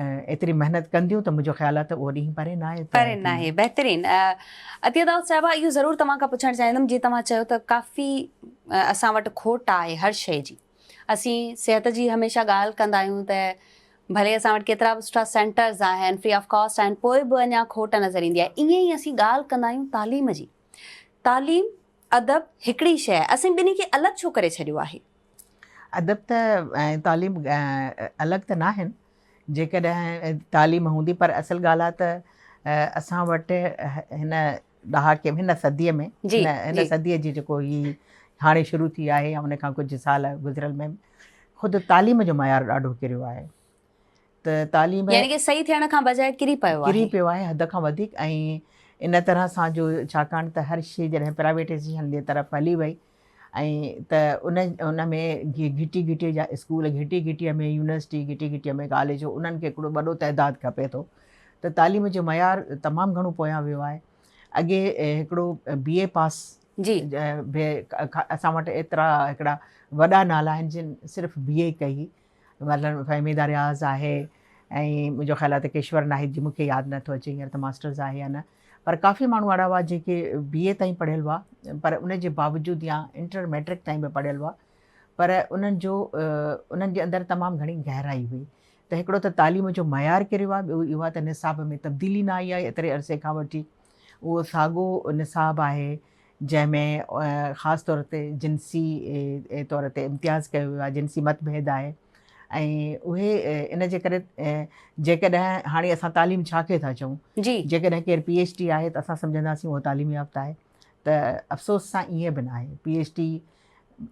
ايتري محنت ڪنديون ته منهنجو خيال آهي ته اهو ڏينهن پري ناهي ته پري ناهي بهترين عطيه دائود صاحبه اهو ضرور توهان کان پڇڻ چاهيندم جيئن توهان چيو ته ڪافي اسان وٽ کوٽ آهي هر شيء جي اسين صحت جي هميشه ڳالهه ڪندا آهيون ته ڀلي اسان وٽ ڪيترا به سٺا سينٽرز آهن فري آف ڪاسٽ آهن پوء به اڃا کوٽ نظر ايندي آهي ائين ئي اسين ڳالهه ڪندا آهيون تعليم جي تعليم ادب هڪڙي شيء آهي اسين ٻنهي کي الڳ ڇو ڪري ڇڏيو آهي؟ ادب ته ۽ تعليم الڳ ته ناهن جيڪڏهن تعليم هوندي پر اصل ڳالهه آهي ته اسان وٽ هن ڏهاڪي هن صديء ۾ هن صديء جي جيڪو هي هاڻي شروع ٿي آهي يا ان کان ڪجهه سال گذريل ۾ خود تعليم جو معيار ڏاڍو ڪريو آهي ته تعليم يعني ڪي صحيح ٿيڻ کان بجاء ڪري پيو آهي ڪري پيو آهي حد کان وڌيڪ ۽ ان طرح سان جو ڇاڪاڻ ته هر شيء جڏهن پرائيويٽائيزيشن جي طرف هلي وئي ۽ ته ان ان ۾ گهٽي گهٽي جا اسڪول گهٽي گهٽي ۾ يونيورسٽي گهٽي گهٽي ۾ ڪاليج انهن کي هڪڙو وڏو تعداد کپي ٿو ته تعليم جو معيار تمام گهڻو پويان ويو آهي اڳي هڪڙو بي اي پاس جي به اسان وٽ ايترا هڪڙا وڏا نالا آهن جن صرف بي اي ڪئي مثلاً فهميده رياض آهي ۽ منهنجو خيال آهي ته ڪشور ناهيد جي مون کي ياد نٿو اچي هينئر ته ماسٽرز آهي يا نه پر ڪافي ماڻهو اهڙا هئا جيڪي بي اي تائين پڙهيل هئا پر ان جي باوجود يا انٽر ميٽرڪ تائين به پڙهيل هئا پر انهن جو انهن جي اندر تمام گهڻي گهرائي هئي ته هڪڙو ته تعليم جو معيار ڪريو آهي ٻيو اهو آهي ته نصاب ۾ تبديلي نه آئي آهي ايتري عرصي کان وٺي اهو ساڳو نصاب آهي جنهن ۾ خاص طور تي جنسي طور تي امتياز ڪيو ويو آهي جنسي مت ڀيد آهي ۽ اهي ان جي ڪري جيڪڏهن هاڻي اسان تعليم ڇا کي ٿا چئون جي جيڪڏهن ڪير پي ايڇ ڊي آهي ته اسان سمجهنداسين اهو تعليم يافته آهي ته افسوس سان ائين به ناهي P H D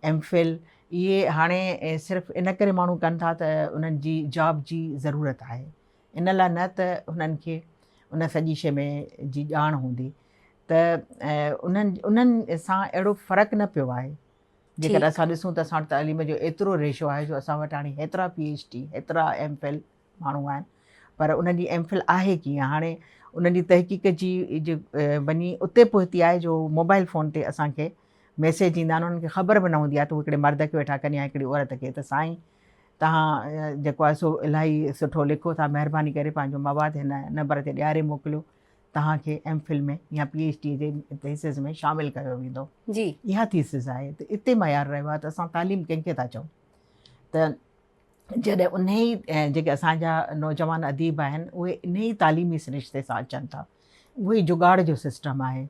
M Phil اهي هاڻي صرف ان ڪري ماڻهو ڪن ٿا ته انهن جي جاب جي ضرورت آهي ان لاء نه ته انهن کي ان سڄي شيء ۾ جي ڄاڻ هوندي ته انهن انهن سان اهڙو فرق نه پيو آهي جيڪڏهن اسان ڏسون ته اسان وٽ تعليم جو ايترو ريشو آهي جو اسان وٽ هاڻي هيترا پي ايڇ ڊي هيترا ايم فل ماڻهو آهن پر انهن جي ايم فل آهي ڪيئن هاڻي انهن جي تحقيق جي وڃي اتي پهتي آهي جو موبائل فون تي اسان کي ميسيج ايندا آهن انهن کي خبر به نه هوندي آهي ته هو هڪڙي مرد کي ويٺا ڪن يا هڪڙي عورت کي ته سائين توهان جيڪو آهي سو الاهي سٺو لکو ٿا مهرباني ڪري پنهنجو مواد هن نمبر تي ڏياري موڪليو توهان کي ايم فل ۾ يا پي ايڇ ڊي جي ٿيسز ۾ شامل ڪيو ويندو. جي. اها ٿيسز آهي ته اتي معيار رهيو آهي ته اسان تعليم ڪنهن کي ٿا چئون ته جڏهن انهي جيڪي اسان جا نوجوان اديب آهن اهي انهي تعليمي سرشتي سان اچن ٿا اهو ئي جگاڙ جو سسٽم آهي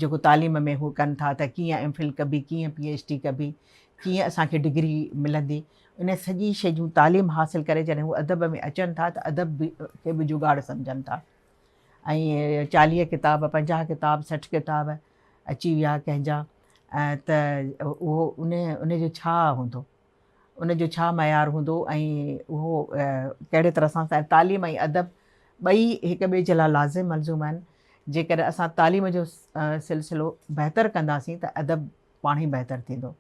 جيڪو تعليم ۾ هو ڪن ٿا ته ڪيئن ايم فل ڪبي ڪيئن پي ايڇ ڊي ڪبي ڪيئن اسان کي ڊگري ملندي ان سڄي شيء جون تعليم حاصل ڪري جڏهن هو ادب ۾ اچن ٿا ته ادب کي به جگاڙ سمجهن ٿا ۽ چاليهه ڪتاب، پنجاهه ڪتاب، 60 ڪتاب اچي ويا ڪنهن جا ته اهو ان ان جو ڇا هوندو؟ ان جو ڇا معيار هوندو ۽ اهو ڪهڙي طرح سان تعليم ۽ ادب ٻئي هڪ ٻئي جي لاء لازم ملزوم آهن. جيڪڏهن اسان تعليم جو سلسلو بهتر ڪنداسين ته ادب پاڻ ئي بهتر ٿيندو.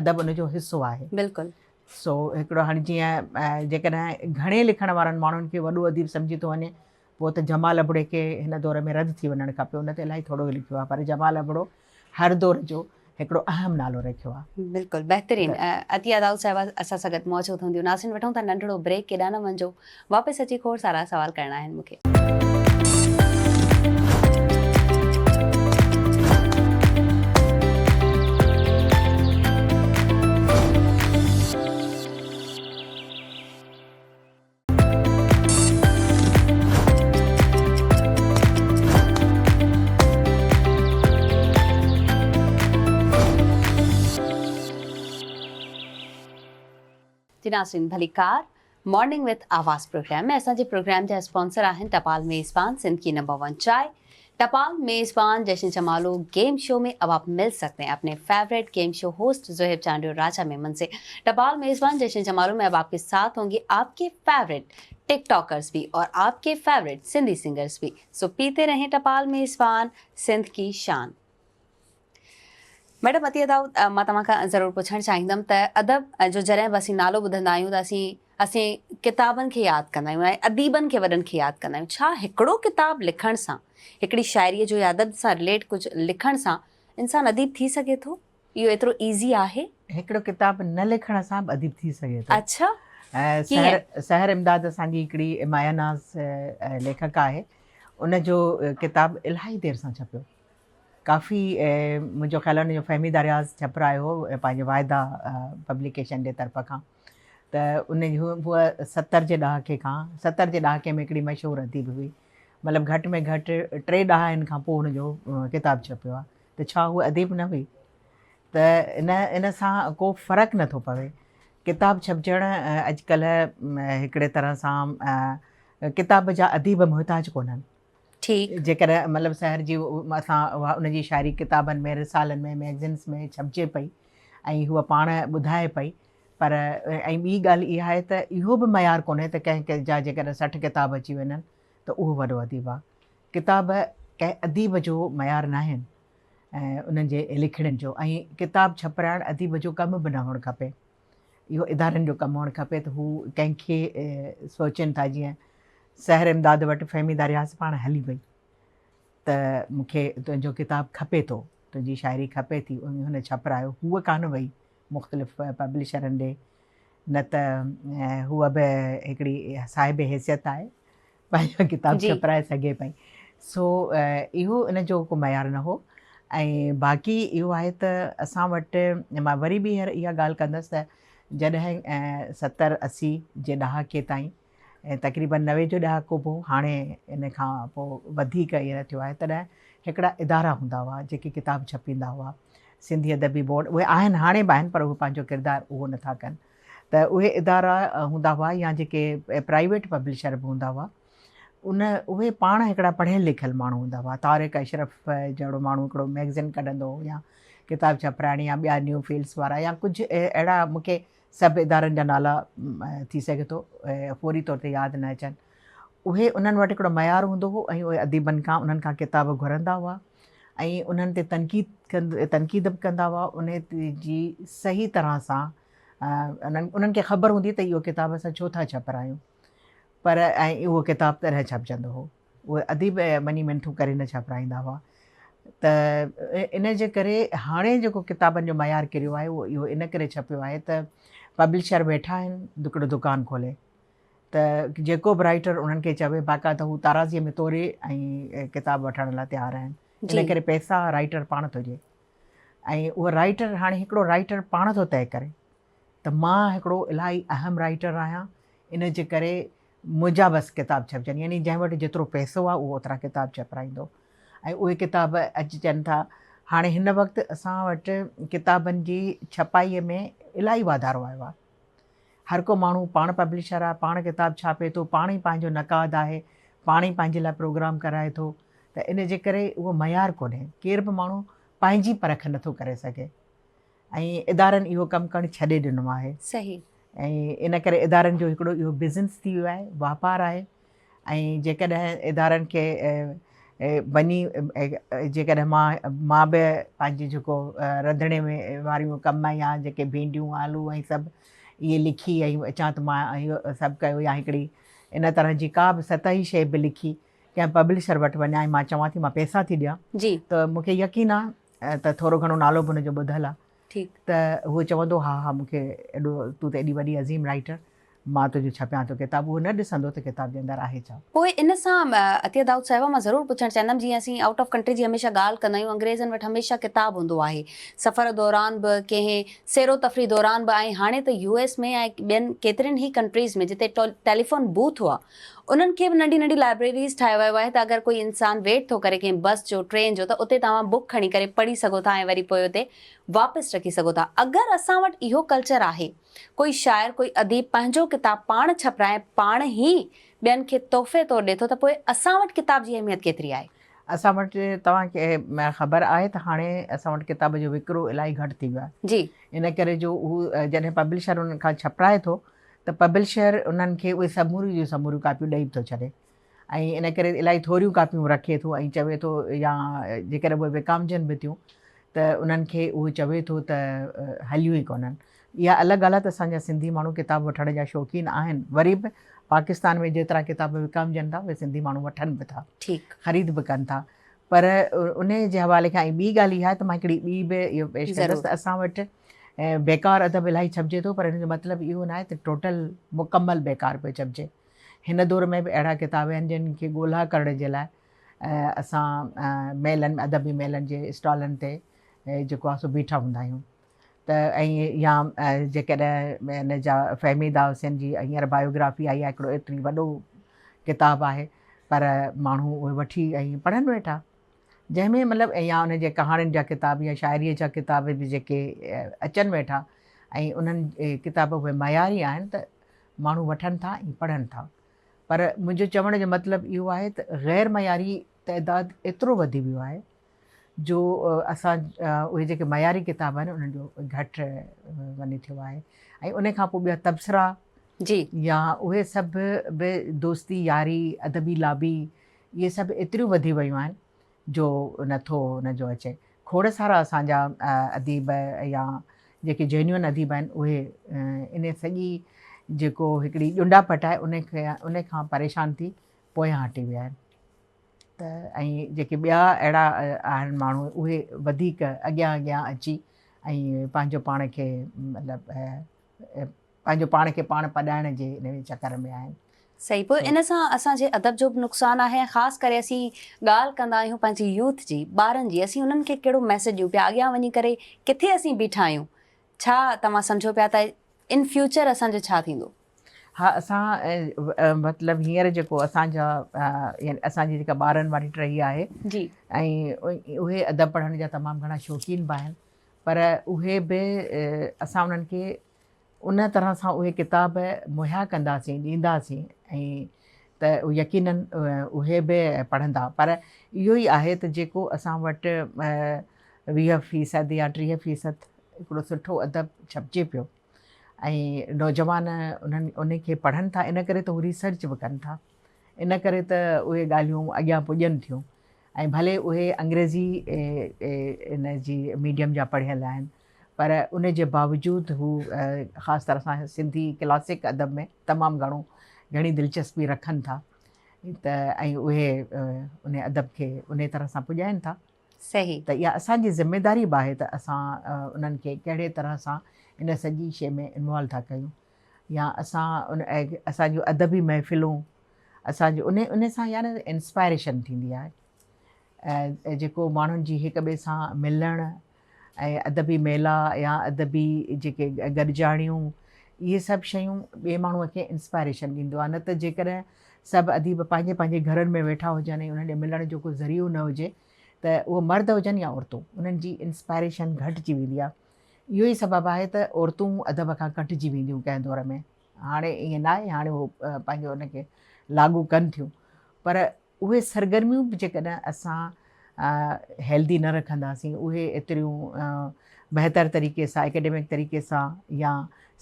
ادب ان جو حصو آهي. بلڪل. سو هڪڙو هاڻي جيئن جيڪڏهن گهڻي لکڻ وارن ماڻهن کي وڏو اديب سمجهي ٿو وڃي پوء ته جمال ابڙي کي هن دور ۾ رد ٿي وڃڻ کپي ان ته الاهي ٿورو لکيو آهي پر جمال ابڙو هر دور جو هڪڙو اهم نالو رکيو آهي. بلڪل بهترين عطيه دائود صاحبه اسان سان گڏ موجود هونديون ناظرين وٺون ٿا ننڍڙو بريڪ ڪيڏانهن نه وڃجو واپس اچي کوڙ سارا سوال ڪرڻا آهن مون کي. جي ناظرين ڀليڪار مارننگ وٿ آواز پروگرام ۾ اسان جي پروگرام جا اسپانسر آهن ٽپال ميزبان سنڌ ڪي نمبر ون چائي ٽپال ميزبان جشن جمالو گيم شو ۾ اب آپ مل سڪتي هين اپني favourite game show host Zohaib Chandio Raja Memon سي ٽپال ميزبان جشن جمالو ۾ اب آپ ڪي ساٿ هونگي آپ ڪي فيورٽ ٽڪ ٽاڪرز ڀي اور آپ ڪي فيورٽ سنڌي سنگرز ڀي سو پيتي رهين ٽپال ميزبان سنڌ ڪي شان. ميڊم عطيه دائود مان توهان کان ضرور پڇڻ چاهيندم ته ادب جو جڏهن به اسين نالو ٻڌندا آهيون ته اسين اسين ڪتابن کي ياد ڪندا آهيون ۽ اديبن کي وڏن کي ياد ڪندا آهيون ڇا هڪڙو ڪتاب لکڻ سان هڪڙي شاعري جو يا ادب سان رليٽ ڪجهه لکڻ سان انسان اديب ٿي سگهي ٿو اهو ايترو ايزي آهي؟ هڪڙو ڪتاب نه لکڻ سان به اديب ٿي سگهي ٿو. اڇا ڪيئن؟ سحر امداد اسان جي هڪڙي مايا ناز ليکڪا آهي ان جو ڪتاب الاهي دير سان ڇپيو. ڪافي منهنجو خيال آهي ان جو فهميده رياض ڇپرايو هو پنهنجي واعده پبليڪيشن جي طرف کان ته ان جي هوء 70 جي ڏهاڪي کان 70 جي ڏهاڪي ۾ هڪڙي مشهور اديب هئي مطلب گهٽ ۾ گهٽ ٽي ڏهائن کان پوء هن جو ڪتاب ڇپيو آهي ته ڇا هوء اديب نه هئي ته ان ان سان ڪو فرق نٿو پوي ڪتاب ڇپجڻ اڄڪلهه هڪڙي طرح سان ڪتاب جا اديب محتاج ڪونهن ٺيڪ. جيڪڏهن مطلب سحر جي اسان اها ان جي شاعري ڪتابن ۾ رسالن ۾ مئگزينس ۾ ڇپجي پئي ۽ هوء پاڻ ٻڌائي پئي پر ۽ ٻي ڳالهه اها آهي ته اهو به معيار ڪونهي ته ڪنهن جا جيڪڏهن 60 ڪتاب اچي وڃن ته اهو وڏو اديب آهي. ڪتاب ڪنهن اديب جو معيار ناهن ۽ انهن جي لکڻين جو ۽ ڪتاب ڇپرائڻ اديب جو ڪم به نه هئڻ کپي. اهو ادارن جو ڪم هئڻ کپي ته هو ڪنهن کي سوچين ٿا جيئن سحر امداد وٽ فهميده رياض پاڻ هلي وئي ته مون کي تنهنجو ڪتاب کپي ٿو تنهنجي شاعري کپي ٿي هن ڇپرايو هوء ڪانه وئي مختلف پبلشرن ڏي نه ته هوء به هڪڙي صاحب حيثيت آهي پنهنجو ڪتاب ڇپرائي سگهي پئي سو اهو ان جو ڪو معيار نه هو ۽ باقي اهو آهي ته اسان وٽ مان وري ٻيهر اها ڳالهه ڪندس ته جڏهن 70 80 جي ڏهاڪي تائين تقريبن 90 جو ڏهاڪو به هو هاڻي ان کان پوء وڌيڪ ائين نه ٿيو آهي تڏهن هڪڙا ادارا هوندا هئا جيڪي ڪتاب ڇپيندا هئا سنڌي ادبي بورڊ اهي آهن هاڻي به آهن پر اهي پنهنجو ڪردار اهو نٿا ڪن ته اهي ادارا هوندا هئا يا جيڪي پرائيويٽ پبلشر به هوندا هئا ان اهي پاڻ هڪڙا پڙهيل لکيل ماڻهو هوندا هئا طارق اشرف جهڙو ماڻهو هڪڙو ميگزين ڪڍندو هو يا ڪتاب ڇپرائڻ يا ٻيا نيو فيلڊس وارا يا ڪجهه اهڙا مونکي سڀ ادارن جا نالا ٿي سگهي ٿو فوري طور تي ياد نه اچن اهي انهن وٽ هڪڙو معيار هوندو هو ۽ اهي اديبن کان انهن کان ڪتاب گهرندا هئا ۽ انهن تي تنقيد تنقيد به ڪندا هئا ان جي صحيح طرح سان انهن انهن کي خبر هوندي ته اهو ڪتاب اسان ڇو ٿا ڇپرايون پر ۽ اهو ڪتاب تڏهن ڇپجندو هو اهي اديب مڃي منٿون ڪري نه ڇپرائيندا هئا ته ان جي ڪري هاڻي جيڪو ڪتابن جو معيار ڪريو آهي اهو اهو ان ڪري ڇپيو آهي ته پبلشر ويٺا آهن هڪڙو دڪان کولي ته جيڪو به رائيٽر انهن کي چوي باقاعده هو تارازيء ۾ توري ۽ ڪتاب وٺڻ لاء تيار آهن ان ڪري پئسا رائيٽر پاڻ ٿو ڏئي ۽ اهو رائيٽر هاڻي هڪڙو رائيٽر پاڻ ٿو طئي ڪري ته مان هڪڙو الاهي اهم رائيٽر آهيان ان جي ڪري منهنجا بس ڪتاب ڇپجن يعني جنهن وٽ جيترو پئسو آهي اهو اوترا ڪتاب ڇپرائيندو ۽ اهي ڪتاب اچجن ٿا هاڻي هن وقت اسان وٽ ڪتابن جي ڇپائي ۾ الاهي واڌارو آيو آهي هر ڪو ماڻهو پاڻ پبلشر آهي، پاڻ ڪتاب ڇاپي ٿو، پاڻ ئي پنهنجو نقاد آهي، پاڻ ئي پنهنجي لاء پروگرام ڪرائي ٿو ته ان جي ڪري اهو معيار ڪونهي. ڪير به ماڻهو پنهنجي پرک نٿو ڪري سگهي ۽ ادارن اهو ڪم ڪرڻ ڇڏي ڏنو آهي. صحيح. ۽ ان ڪري ادارن جو هڪڙو اهو بزنس ٿي ويو آهي، واپار آهي ۽ جيڪڏهن ادارن کي وڃي جيڪڏهن مان مان به پنهنجي جيڪو رنڌڻي ۾ واريون ڪم يا جيڪي ڀينڊيون آلو ۽ سڀ اهي لکي ۽ اچان ته مان اهو سڀ ڪيو يا هڪڙي ان طرح جي ڪا به سطحي شيء به لکي ڪنهن پبلشر وٽ وڃان ۽ مان چوان ٿي مان پئسا ٿي ڏيان ته مون کي يقين آهي ته ٿورو گهڻو نالو به هن جو ٻڌل آهي ته هو چوندو ها ها مون کي ايڏو تون ته ايڏي وڏي عظيم رائيٽر مان تنهنجو ڇپيان ٿو ڪتاب، اهو نه ڏسندو ته ڪتاب جي اندر آهي ڇا. پوء ان سان عطيه دائود صاحبه مان ضرور پڇڻ چاهيندم جيئن اسين آئوٽ آف ڪنٽري جي هميشه ڳالهه ڪندا آهيون انگريزن وٽ هميشه ڪتاب هوندو آهي سفر دوران به ڪنهن سير و تفريح دوران به ۽ هاڻي ته يو ايس ۾ ۽ ٻين ڪيترين ئي ڪنٽريز ۾ جتي ٽيليفون بوٿ هئا انهن کي به ننڍي ننڍي لائبريريز ٺاهيو ويو آهي ته اگر ڪوئي انسان ويٽ ٿو ڪري ڪنهن بس جو ٽرين جو ته اتي توهان بڪ کڻي ڪري پڙهي سگهو ٿا ۽ وري پوء اتي واپس رکي سگهو ٿا. اگر اسان وٽ اهو ڪلچر آهي ڪوئي شاعر ڪوئي اديب پنهنجو ڪتاب پاڻ ڇپرائي پاڻ ئي ٻين کي تحفي طور ڏي ٿو ته پوء اسان وٽ ڪتاب جي اهميت ڪيتري آهي؟ اسان وٽ توهان کي خبر آهي ته هاڻي اسان وٽ ڪتاب جو وڪرو الاهي گهٽ ٿي ويو آهي. جي. ان ڪري جو هو جڏهن پبلشر انهن کان ڇپرائي ٿو ته پبلشر انهن کي اهي سموريون جون سموريون ڪاپيون ڏئي به ٿو ڇڏي ۽ ان ڪري الاهي ٿوريون ڪاپيون رکي ٿو ۽ چوي ٿو يا جيڪڏهن اهي وڪامجن به ٿيون ته انهن کي اهو چوي ٿو ته هليون ئي ڪونهن. اها الڳ ڳالهه آهي ته اسان جا سنڌي ماڻهو ڪتاب وٺڻ جا شوقين آهن وري به پاڪستان ۾ جيترا ڪتاب وڪامجن ٿا اهي سنڌي ماڻهو وٺن به ٿا خريد به ڪن ٿا پر انهي جي حوالي کان ۽ ٻي ڳالهه اها آهي ته مان هڪڙي ٻي به اهو پيش ڪندس ته اسان وٽ بيڪار ادب الاهي ڇپجي ٿو پر ان جو مطلب اهو ناهي ته ٽوٽل مڪمل بيڪار پيو ڇپجي. هن دور ۾ به اهڙا ڪتاب آهن جن کي ڳولها ڪرڻ جي لاء اسان ميلن ادبي ميلن جي اسٽالن تي جيڪو آهي سو بيٺا هوندا آهيون ته ۽ يا جيڪڏهن ان جا فهميده حسين جي هينئر بايوگرافي آئي آهي هڪڙو ايتري وڏو ڪتاب آهي پر ماڻهو اهي وٺي ۽ پڙهن ويٺا جنهن ۾ مطلب يا ان جي ڪهاڻين جا ڪتاب يا شاعريء جا ڪتاب به جيڪي اچن ويٺا ۽ انهن ڪتاب اهي معياري آهن ته ماڻهو وٺن ٿا ۽ پڙهن ٿا پر منهنجو چوڻ جو مطلب اهو آهي ته غير معياري تعداد ايترو وڌي ويو آهي جو اسان اهي جيڪي معياري ڪتاب آهن انهن جو گهٽ وڃي ٿيو آهي ۽ ان کان پوء ٻيا تبصرا جي يا اهي سڀ به دوستي ياري ادبي لابي اهي سڀ ايتريون وڌي ويون آهن جو نٿو ان جو اچي. کوڙ سارا اسان جا اديب يا جيڪي جينيوئن اديب آهن اهي ان سڄي جيڪو هڪڙي ڄنڊا پٽ آهي ان کي ان کان پريشان ٿي پويان هٽي ويا آهن ته ۽ جيڪي ٻيا اهڙا آهن ماڻهو اهي وڌيڪ اڳيان اڳيان اچي ۽ پنهنجو پاڻ کي مطلب پنهنجو پاڻ کي پاڻ پڏائڻ جي ان چڪر ۾ آهن. صحيح پوء ان سان اسان جي ادب جو به نقصان آهي ۽ خاص ڪري اسين ڳالهه ڪندا آهيون پنهنجي يوٿ جي ٻارن جي اسين انهن کي ڪهڙو ميسيج ڏيون پيا اڳيان وڃي ڪري ڪٿي اسين بيٺا آهيون ڇا توهان سمجهو پيا ته ان فيوچر اسان جو ڇا ٿيندو؟ ها اسان مطلب هينئر جيڪو اسان جا يعني اسان جي جيڪا ٻارن واري ٽهي آهي جي ۽ اهي ادب پڙهڻ جا تمام گهڻا شوقين به آهن پر اهي به اسان انهن کي ان طرح سان اهي ڪتاب مهيا ڪنداسين، ڏينداسين ۽ ته يقينن اهي به پڙهندا پر اهو ئي آهي ته جيڪو اسان وٽ 20 فيصد يا 30 فيصد هڪڙو سٺو ادب ڇپجي پيو ۽ نوجوان انهن ان کي پڙهن ٿا ان ڪري ته هو ريسرچ به ڪن ٿا ان ڪري ته اهي ڳالهيون اڳيان پڄن ٿيون ۽ ڀلي اهي انگريزي ان جي ميڊيم جا پڙهيل آهن پر ان جي باوجود هو خاص طرح سان سنڌي ڪلاسڪ ادب ۾ تمام گهڻو گهڻي دلچسپي رکن ٿا ته ۽ اهي ان ادب کي ان طرح سان پڄائن ٿا. صحيح. ته اها اسان جي ذميداري به آهي ته اسان انهن کي ڪهڙي طرح سان ان سڄي شيء ۾ انوالو ٿا ڪيون يا اسان ان اسان جون ادبي محفلون اسان جو ان ان سان يعني انسپائريشن ٿيندي آهي ۽ جيڪو ماڻهن جي هڪ ٻئي سان ملڻ ۽ ادبي ميلا يا ادبي جيڪي گڏجاڻيون اهي سڀ شيون ٻئي ماڻهوء کي انسپائريشن ڏيندو آهي نه ته جيڪڏهن سڀ اديب پنهنجي پنهنجي گهرن ۾ ويٺا هجن ۽ انهن ڏي ملڻ جو ڪو ذريعو نه هجي ته اهو مرد هجن يا عورتون انهن جي انسپائريشن گهٽجي ويندي آهي اهو ئي سبب آهي ته عورتون ادب کان ڪٽجي وينديون ڪنهن دور ۾ هاڻي ائين ناهي هاڻي هو پنهنجو ان کي لاڳو ڪن ٿيون پر اهي سرگرميون به جيڪڏهن اسان هيلدي نه رکنداسين اهي ايتريون بهتر طريقي سان اڪيڊمڪ طريقي سان يا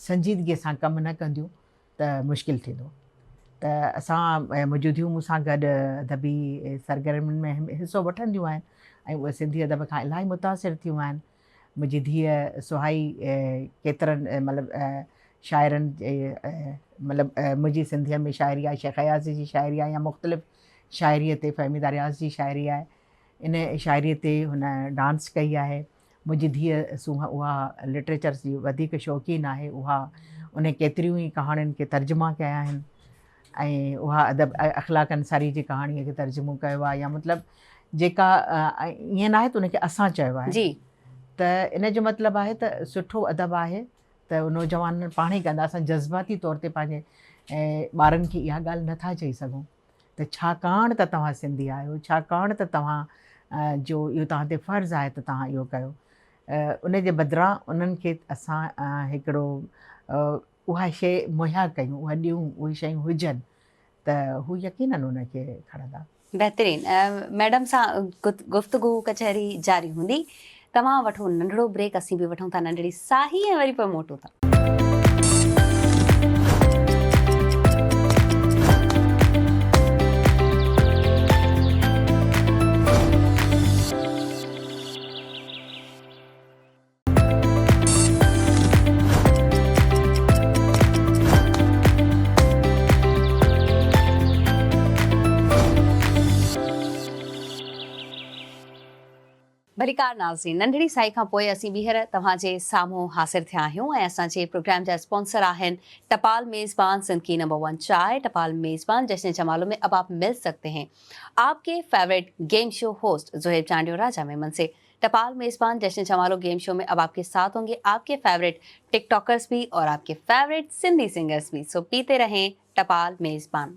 سنجيدگي سان ڪم نه ڪنديون ته مشڪل ٿيندو ته اسان موجوديون مون سان گڏ ادبي سرگرمين ۾ حصو وٺنديون آهن ۽ اهي سنڌي ادب کان الاهي متاثر ٿيون آهن منهنجي ڌيء سهائي ڪيترن مطلب شاعرن جي مطلب منهنجي سنڌيء ۾ شاعري آهي شيخ اياز جي شاعري آهي يا مختلف شاعريء تي فهميده رياض جي شاعري آهي ان شاعريء تي هن ڊانس ڪئي آهي منهنجي ڌيء سونهن اها لٽريچر جي وڌيڪ شوقين آهي اها ان ڪيتريون ئي ڪهاڻين کي ترجما ڪيا آهن ۽ اها ادب اخلاق انصاري جي ڪهاڻيء کي ترجمو ڪيو آهي يا مطلب جيڪا ائين ناهي ته ان کي اسان چيو آهي جي. ته ان جو مطلب آهي ته سٺو ادب آهي ته نوجوان پاڻ ئي ڪندا اسان جذباتي طور تي پنهنجي ٻارن کي اها ڳالهه نٿا چئي سگهون ته ڇاڪاڻ ته توهان سنڌي آهيو، ڇاڪاڻ ته توهان جو اهو توهان تي فرض آهي ته توهان اهو ڪيو. ان جي بدران انهن کي اسان هڪڙو اها شيء مهيا ڪيون، اها ڏيون، اهي شيون هجن ته هو يقينن ان کي کڻندا. بهترين ميڊم سان گفتگو ڪچهري جاري هوندي توهان وٺو ننڍڙو بريڪ اسين به وٺون ٿا ننڍڙي ساهي ۽ وري پوء موٽون ٿا. ڀليڪار ناظرين ننڍڙي سائي کان پوء اسين ٻيهر توهان جي سامهون حاضر ٿيا آهيون ۽ اسان جي پروگرام جا اسپانسر آهن ٽپال ميزبان سنڌ ڪي نمبر ون چائي ٽپال ميزبان جشن جمالو ۾ اب آپ مل سگتي هين آپ ڪي favourite game show host Zohaib Chandio Raja Memon سي ٽپال ميزبان جشن جمالو گيم شو ۾ اب آپ ڪي ساٿ هونگي آپ ڪي فيورٽ ٽڪ ٽاڪرز ڀي اور آپ ڪي فيورٽ سنڌي سنگرز ڀي سو پيتي رهين ٽپال ميزبان.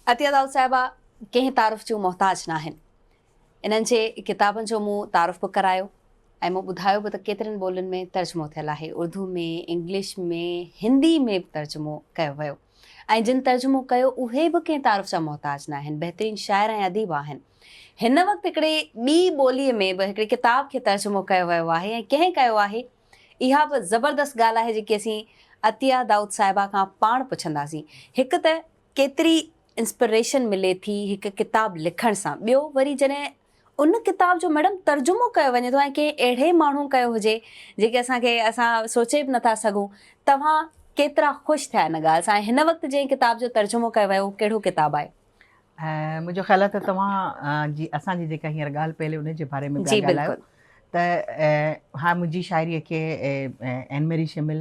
عطيه دائود صاحبه ڪنهن تعارف جون محتاج ناهن. انهن جي ڪتابن جو مون تعارف به ڪرايو ۽ مون ٻڌايو به ته ڪيترين ٻولين ۾ ترجمو ٿيل آهي اردو ۾ انگلش ۾ هندي ۾ به ترجمو ڪيو ويو ۽ جن ترجمو ڪيو اهي به ڪنهن تعارف جا محتاج ناهن بهترين شاعر ۽ اديب آهن هن وقت هڪڙي ٻي ٻولي ۾ به هڪڙي ڪتاب کي ترجمو ڪيو ويو آهي ۽ ڪنهن ڪيو آهي اها به زبردست ڳالهه آهي جيڪي اسين عطيه دائود صاحبه کان پاڻ پڇنداسين هڪ ته ڪيتري انسپريشن ملي ٿي هڪ ڪتاب لکڻ سان ٻيو وري جڏهن ان ڪتاب جو ميڊم ترجمو ڪيو وڃي ٿو ۽ ڪنهن اهڙي ماڻهو ڪيو هجي جيڪي اسان کي اسان سوچي به نٿا سگهون توهان ڪيترا خوش ٿيا ان ڳالهه سان ۽ هن وقت جنهن ڪتاب جو ترجمو ڪيو ويو ڪهڙو ڪتاب آهي؟ منهنجو خيال آهي ته توهان جي اسان جي جيڪا هينئر ڳالهه پئي هلي ان جي باري ۾ پيا ڳالهايو ته ها منهنجي شاعري کي اين ميري شمل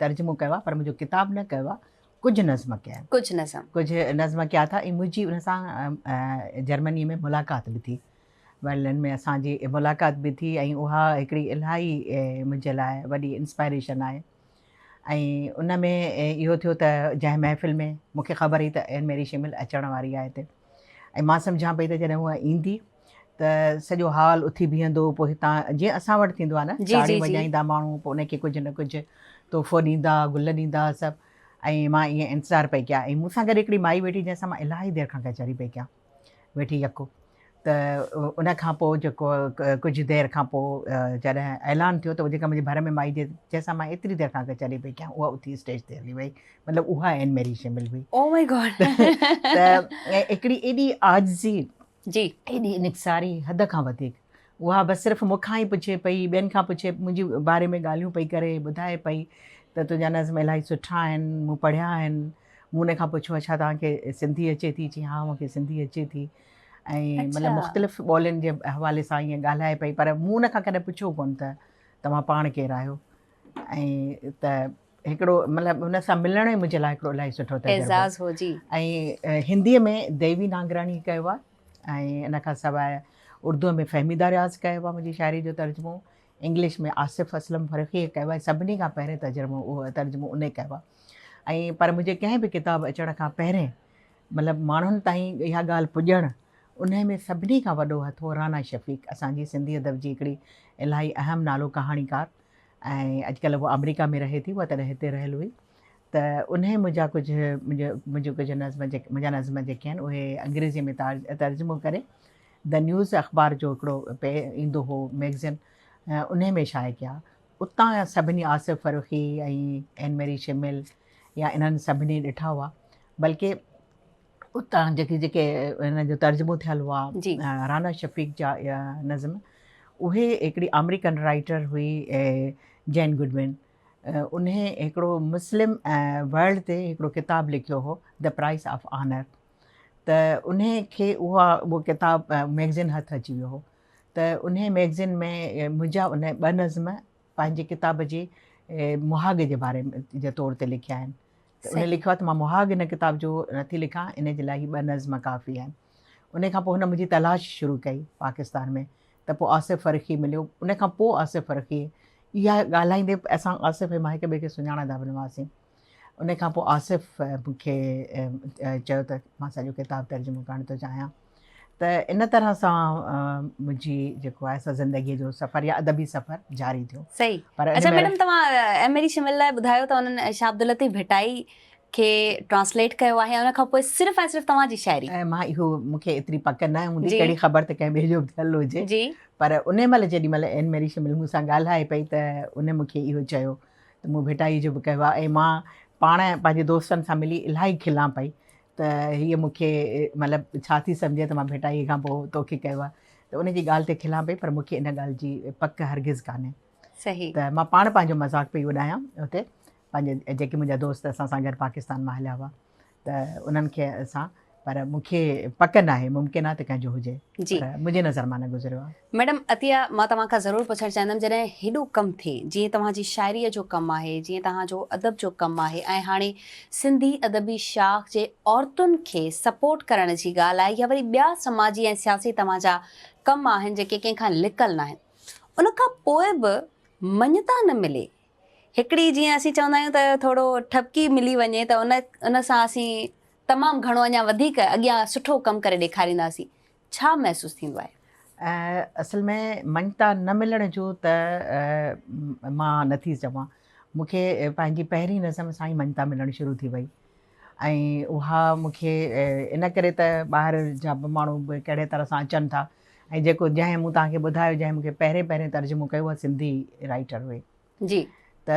ترجمو ڪيو آهي پر منهنجو ڪتاب نه ڪيو آهي ڪجهه نظم ڪيا آهن. ڪجهه نظم. ڪجهه نظم ڪيا اٿا ۽ منهنجي ان سان جرمني ۾ ملاقات به ٿي. برلن ۾ اسان جي ملاقات به ٿي ۽ اها هڪڙي الاهي منهنجي لاء وڏي انسپائريشن آهي ۽ ان ۾ اهو ٿيو ته جنهن محفل ۾ مون کي خبر هئي ته اين ميري شمل اچڻ واري آهي هتي ۽ مان سمجهان پئي ته جڏهن هوء ايندي ته سڄو هال اٿي بيهندو پوء هتان جيئن اسان وٽ ٿيندو آهي نه تاڙيون وڄائيندا ماڻهو پوء ان کي ڪجهه نه ڪجهه تحفو ڏيندا گل ڏيندا سڀ ۽ مان ائين انتظار پئي ڪيان ۽ مون سان گڏ هڪڙي مائي ويٺي جنهن سان مان الاهي دير کان ڪچهري پئي ڪيان ويٺي يڪو ته ان کان پوء جيڪو ڪجهه دير کان پوء جڏهن اعلان ٿيو ته جيڪا منهنجي ڀر ۾ مائي جنهن سان مان ايتري دير کان ڪچهري پئي ڪيان اها اٿي اسٽيج تي هلي وئي مطلب اها اين ميري شمل هئي. او مائي گاڊ. ته هڪڙي ايڏي عاجزي جي. ايڏي انڪساري حد کان وڌيڪ اها بس صرف مون کان ئي پڇي پئي ٻين کان پڇي منهنجي باري ۾ ڳالهيون پئي ڪري ٻڌائي پئي ته تنهنجا نظم الاهي سٺا آهن مون پڙهيا آهن مون ان کان پڇيو اڇا توهان کي سنڌي اچي ٿي چي ها مون کي سنڌي اچي ٿي ۽ مطلب مختلف ٻولين جي حوالي سان ائين ڳالهائي پئي پر مون ان کان ڪڏهن پڇيو ڪونه ته توهان پاڻ ڪير آهيو ۽ ته هڪڙو مطلب هن سان ملڻ ئي منهنجي لاء هڪڙو الاهي سٺو تجربو اعزاز هو جي. ۽ هنديء ۾ ديوي نانگراڻي ڪيو آهي ۽ ان کان سواء اردوء ۾ فهميده رياض ڪيو آهي منهنجي شاعري جو ترجمو انگلش ۾ آصف اسلم فرخيء ڪيو آهي سڀني کان پهرين ترجمو اهو ترجمو انهي ڪيو آهي ۽ پر منهنجي ڪنهن به ڪتاب اچڻ کان پهرين مطلب ماڻهن تائين اها ڳالهه پڄڻ انهي ۾ سڀني کان وڏو هٿ هو رانا شفيق اسان جي سنڌي ادب جي هڪڙي الاهي اهم نالو ڪهاڻيڪار ۽ اڄڪلهه هوء آمريڪا ۾ رهي ٿي، هوء تڏهن هتي رهيل هئي ته انهيء منهنجا ڪجهه منهنجون ڪجهه نظم جيڪي منهنجا نظم جيڪي آهن اهي انگريزيء ۾ ترجمو ڪري The News اخبار جو هڪڙو پي ايندو هو مئگزين انهيء ۾ شايع ڪيا. اتان سڀني آصف فرخي ۽ اين ميري شمل يا انهن سڀني ڏٺا هئا بلڪه اتان جيڪي جيڪي هن جو ترجمو ٿيل هئا رانا شفيق جا نظم اهي هڪڙي آمريڪن رائيٽر هئي جين گڊوين انهي هڪڙو مسلم ورلڊ تي هڪڙو ڪتاب لکيو هو the price of honour ته انهي کي اها اهو ڪتاب ميگزين هٿ اچي ويو هو ته انهي ميگزين ۾ منهنجا ان ٻه نظم پنهنجي ڪتاب جي مهاڳ جي باري جي طور تي لکيا آهن ته ان لکيو آهي ته مان مهاڳ هن ڪتاب جو نٿي لکان ان جي لاء هي ٻه نظم ڪافي آهن. ان کان پوء هن منهنجي تلاش شروع ڪئي پاڪستان ۾ ته پوء آصف فرخي مليو ان کان پوء آصف فرخي اها ڳالهائيندي اسان آصف ۽ مان هڪ ٻئي کي سڃاڻندا به نه هئاسين. ان کان پوء آصف مون کي چيو ته مان سڄو ڪتاب ترجمو ڪرڻ ٿو چاهيان ته ان طرح سان منهنجي جيڪو آهي سو زندگيء جو سفر يا ادبي سفر جاري ٿيو. صحيح. پر اڇا ميڊم توهان ايم ايري شمل لاء ٻڌايو ته انهن شاهه عبداللطيف ڀٽائي کي ٽرانسليٽ ڪيو آهي ان کان پوء صرف ۽ صرف توهان جي شاعري. ۽ مان اهو مون کي ايتري پڪ نه هوندي ڪهڙي خبر ته ڪنهن ٻئي جو به ٿيل هجي پر ان مهل جيڏي مهل اين ميري شمل مون سان ڳالهائي پئي ته ان مون کي اهو چيو ته مون ڀٽائي جو به ڪيو آهي ۽ مان پاڻ پنهنجي دوستن سان ملي الاهي کلان پئي ته هيء مون کي مطلب ڇا ٿي سمجهي ته مان ڀٽائي کان پوء توکي ڪيو آهي ته ان جي ڳالهه تي کلان پئي پر مون کي ان ڳالهه جي پڪ هرگز ڪانهي ته مان پاڻ پنهنجو مذاق پئي اڏايان اتي پنهنجي جيڪي منهنجا دوست اسان سان گڏ پاڪستان مان هليا هئا ته انهن کي اسان پر مون کي پڪ ناهي ممڪن آهي ته ڪنهن جو هجي جي پر منهنجي نظر مان نه گذريو آهي. ميڊم عطيه مان توهان کان ضرور پڇڻ چاهيندم جڏهن هيڏو ڪم ٿئي جيئن توهان جي شاعري جو ڪم آهي جيئن توهان جو ادب جو ڪم آهي ۽ هاڻي سنڌي ادبي شاخ جي عورتن کي سپورٽ ڪرڻ جي ڳالهه آهي يا وري ٻيا سماجي ۽ سياسي توهان جا ڪم آهن جيڪي ڪنهن کان لڪل ناهن ان کان پوء به مڃتا نه ملي هڪڙي جيئن اسين چوندا آهيون ته ٿورو ٺپڪي ملي وڃي ته ان ان سان اسين تمام گهڻو اڃا وڌيڪ اڳيان سٺو ڪم ڪري ڏيکارينداسين ڇا محسوس ٿيندو آهي؟ اصل ۾ مڃتا نه ملڻ جو ته مان نه ٿي چوان مون کي پنهنجي پهرين نظم سان ئي مڃتا ملڻ شروع ٿي وئي ۽ اها مون کي ان ڪري ته ٻاهر جا به ماڻهو به ڪهڙي طرح سان اچن ٿا ۽ جيڪو جنهن مون توهان کي ٻڌايو جنهن مون کي پهرين پهرين ترجمو ڪيو اها سنڌي رائيٽر هئي جي. ته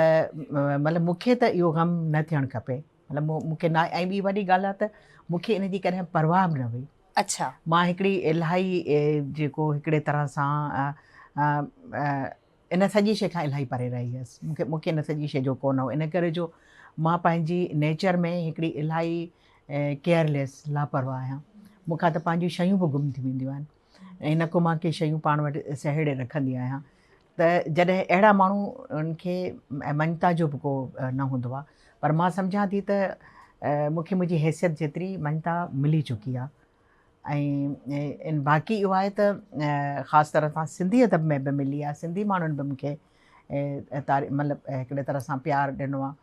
مطلب مون کي ته اهو غم نه ٿيڻ کپي مطلب مون کي نه ۽ ٻي وڏي ڳالهه آهي ته مون کي ان جي ڪڏهن پرواهه به نه هئي. اڇا. مان هڪڙي الاهي جيڪو هڪڙي طرح سان ان سڄي شيء کان الاهي پري رهي هيس مون کي مون کي ان سڄي شيء جو ڪو نه هو ان ڪري جو مان پنهنجي نيچر ۾ هڪڙي الاهي ڪيئرليس لاپرواهه آهيان مون کان ته پنهنجون شيون به گم ٿي وينديون آهن ۽ نه ڪو مان ڪي شيون پاڻ وٽ سهيڙي رکندي آهيان ته جڏهن اهڙا ماڻهو ان کي مڃتا جو به ڪو نه هوندو آهي پر مان سمجهان ٿي ته مون کي منهنجي حيثيت جيتري مڃتا ملي چڪي آهي ۽ باقي اهو آهي ته خاص طرح سان سنڌي ادب ۾ به ملي آهي سنڌي ماڻهن به مون کي مطلب هڪڙي طرح سان پيار ڏنو آهي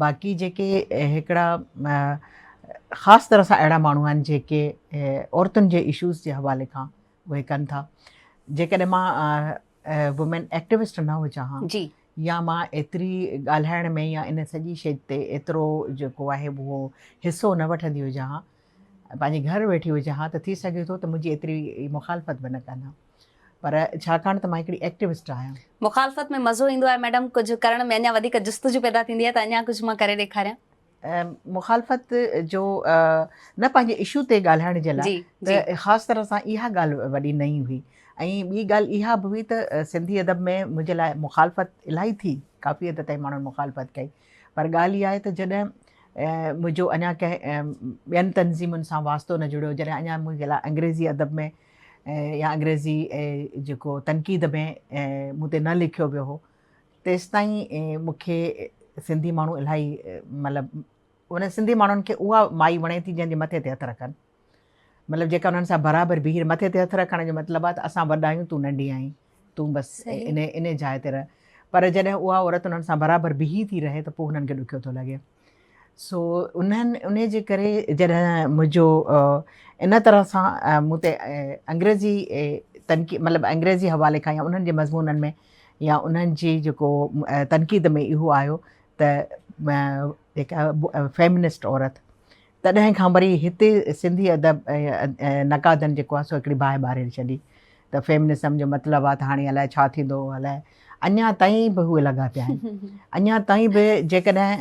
باقي جيڪي هڪڙا خاص طرح سان اهڙا ماڻهو آهن جيڪي عورتن جي اشوز جي حوالي کان اهي ڪن ٿا جيڪڏهن مان وومين ايڪٽيوسٽ نه هجان ها جي يا مان ايتري ڳالهائڻ ۾ يا ان سڄي شيء تي ايترو جيڪو آهي اهو حصو نه وٺندي هجان ها پنهنجي گهر ويٺي هجان ها ته ٿي سگهي ٿو ته منهنجي ايتري مخالفت به نه ڪن ها پر ڇاڪاڻ ته مان هڪڙي ايڪٽيوسٽ آهيان. مخالفت ۾ مزو ايندو آهي ميڊم ڪجهه ڪرڻ ۾ اڃا وڌيڪ جستجو پيدا ٿيندي آهي ته اڃا ڪجهه مان ڪري ڏيکاريان. مخالفت جو نه پنهنجي اشو تي ڳالهائڻ جي لاء ته خاص طرح سان اها ڳالهه وڏي نئين هئي ۽ ٻي ڳالهه اها به هئي ته سنڌي ادب ۾ منهنجي لاء مخالفت الاهي ٿي ڪافي حد تائين ماڻهن مخالفت ڪئي پر ڳالهه اها آهي ته جڏهن منهنجو اڃا ڪنهن ٻين تنظيمن سان واسطو نه جڙيو جڏهن اڃا منهنجي لاء انگريزي ادب ۾ يا انگريزي جيڪو تنقيد ۾ مون تي نه لکيو ويو هو تيستائين مون کي سنڌي ماڻهو الاهي مطلب ان سنڌي ماڻهن کي اها مائي وڻي ٿي جنهن جي مٿي تي هٿ رکن مطلب جيڪا انهن سان برابر بيهي مٿي تي هٿ رکڻ جو مطلب آهي ته اسان وڏا آهيون تون ننڍي آهين تون بس ان ان جاء تي رهه پر جڏهن اها عورت انهن سان برابر بيهي ٿي رهي ته پوء هنن کي ڏکيو ٿو لڳي سو انهن ان جي ڪري جڏهن منهنجو ان طرح سان مون تي انگريزي تنقيد مطلب انگريزي حوالي کان يا انهن جي مضمونن ۾ يا انهن جي جيڪو تنقيد ۾ اهو آيو ته جيڪا فيمنسٽ عورت تڏهن کان وري هتي سنڌي ادب نقادن جيڪو آهي سو هڪڙي باهه ٻاري ڇڏي ته فيمنزم جو مطلب آهي ته هاڻي الائي ڇا ٿيندو الائي اڃا تائين به اهي لڳا پيا آهن اڃا تائين به جيڪڏهن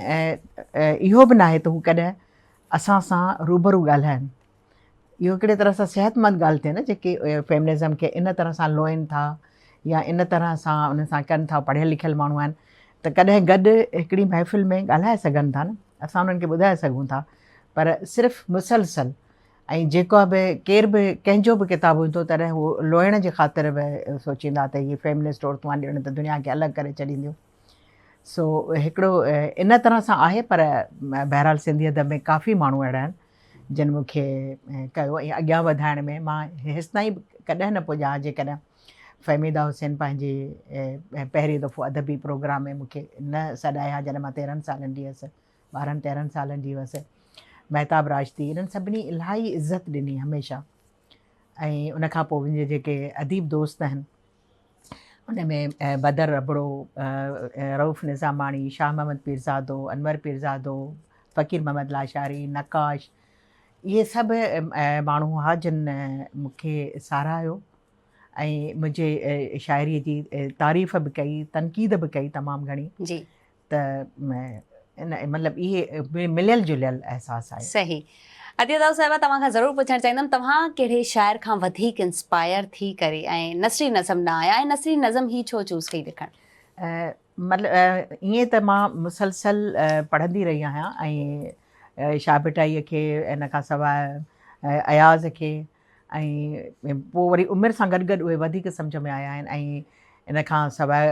اهو به ناهي ته هو ڪڏهن اسان سان روبرو ڳالهائن اهو هڪڙي طرح سان صحتمند ڳالهه ٿئي نه جيڪي فيمنزم کي ان طرح سان لوئن ٿا يا ان طرح سان ان سان ڪن ٿا پڙهيل لکيل ماڻهو آهن ته ڪڏهن گڏ هڪڙي محفل ۾ ڳالهائي سگهن ٿا نه اسان انهن کي ٻڌائي سگهون ٿا پر صرف مسلسل ۽ جيڪو به ڪير به ڪنهن جو به ڪتاب هوندو تڏهن هو لوئڻ جي خاطر به سوچيندا ته هي فيمنسٽ عورتون آهن ڄڻ ته دنيا کي الڳ ڪري ڇڏينديون سو هڪڙو ان طرح سان آهي پر بهرحال سنڌي ادب ۾ ڪافي ماڻهو اهڙا آهن جن مون کي ڪيو ۽ اڳيان وڌائڻ ۾ مان هيستائين به ڪڏهن نه پڄان جيڪڏهن فهميده حسين پنهنجي پهريون دفعو ادبي پروگرام ۾ مون کي نه سڏائي ها جڏهن مان تيرهن سالن جي هيس ٻارهن تيرهن سالن جي هيس مهتاب راشدي انهن سڀني الاهي عزت ڏني هميشه ۽ ان کان پوء منهنجي جيڪي اديب دوست آهن ان ۾ بدر ابڙو رئوف نظاماڻي شاهه محمد پيرزادو انور پيرزادو فقير محمد لاشاري نقاش اهي سڀ ماڻهو هئا جن مون کي ساراهيو ۽ منهنجي شاعريء جي تعريف به ڪئي، تنقيد به ڪئي تمام گهڻي. جي. ته ان مطلب اهي مليل جليل احساس آهي. صحيح. عطيه دائود صاحبه توهان کان ضرور پڇڻ چاهيندم توهان ڪهڙي شاعر کان وڌيڪ انسپائر ٿي ڪري ۽ نثري نظم ڏانهن آيا ۽ نثري نظم هي ڇو چوز ڪئي لکڻ؟ مطلب ائين ته مان مسلسل پڙهندي رهي آهيان ۽ شاهه ڀٽائيء کي ان کان سواء اياز کي ۽ پوء وري عمر سان گڏ گڏ اهي وڌيڪ سمجهه ۾ آيا آهن ۽ ان کان سواء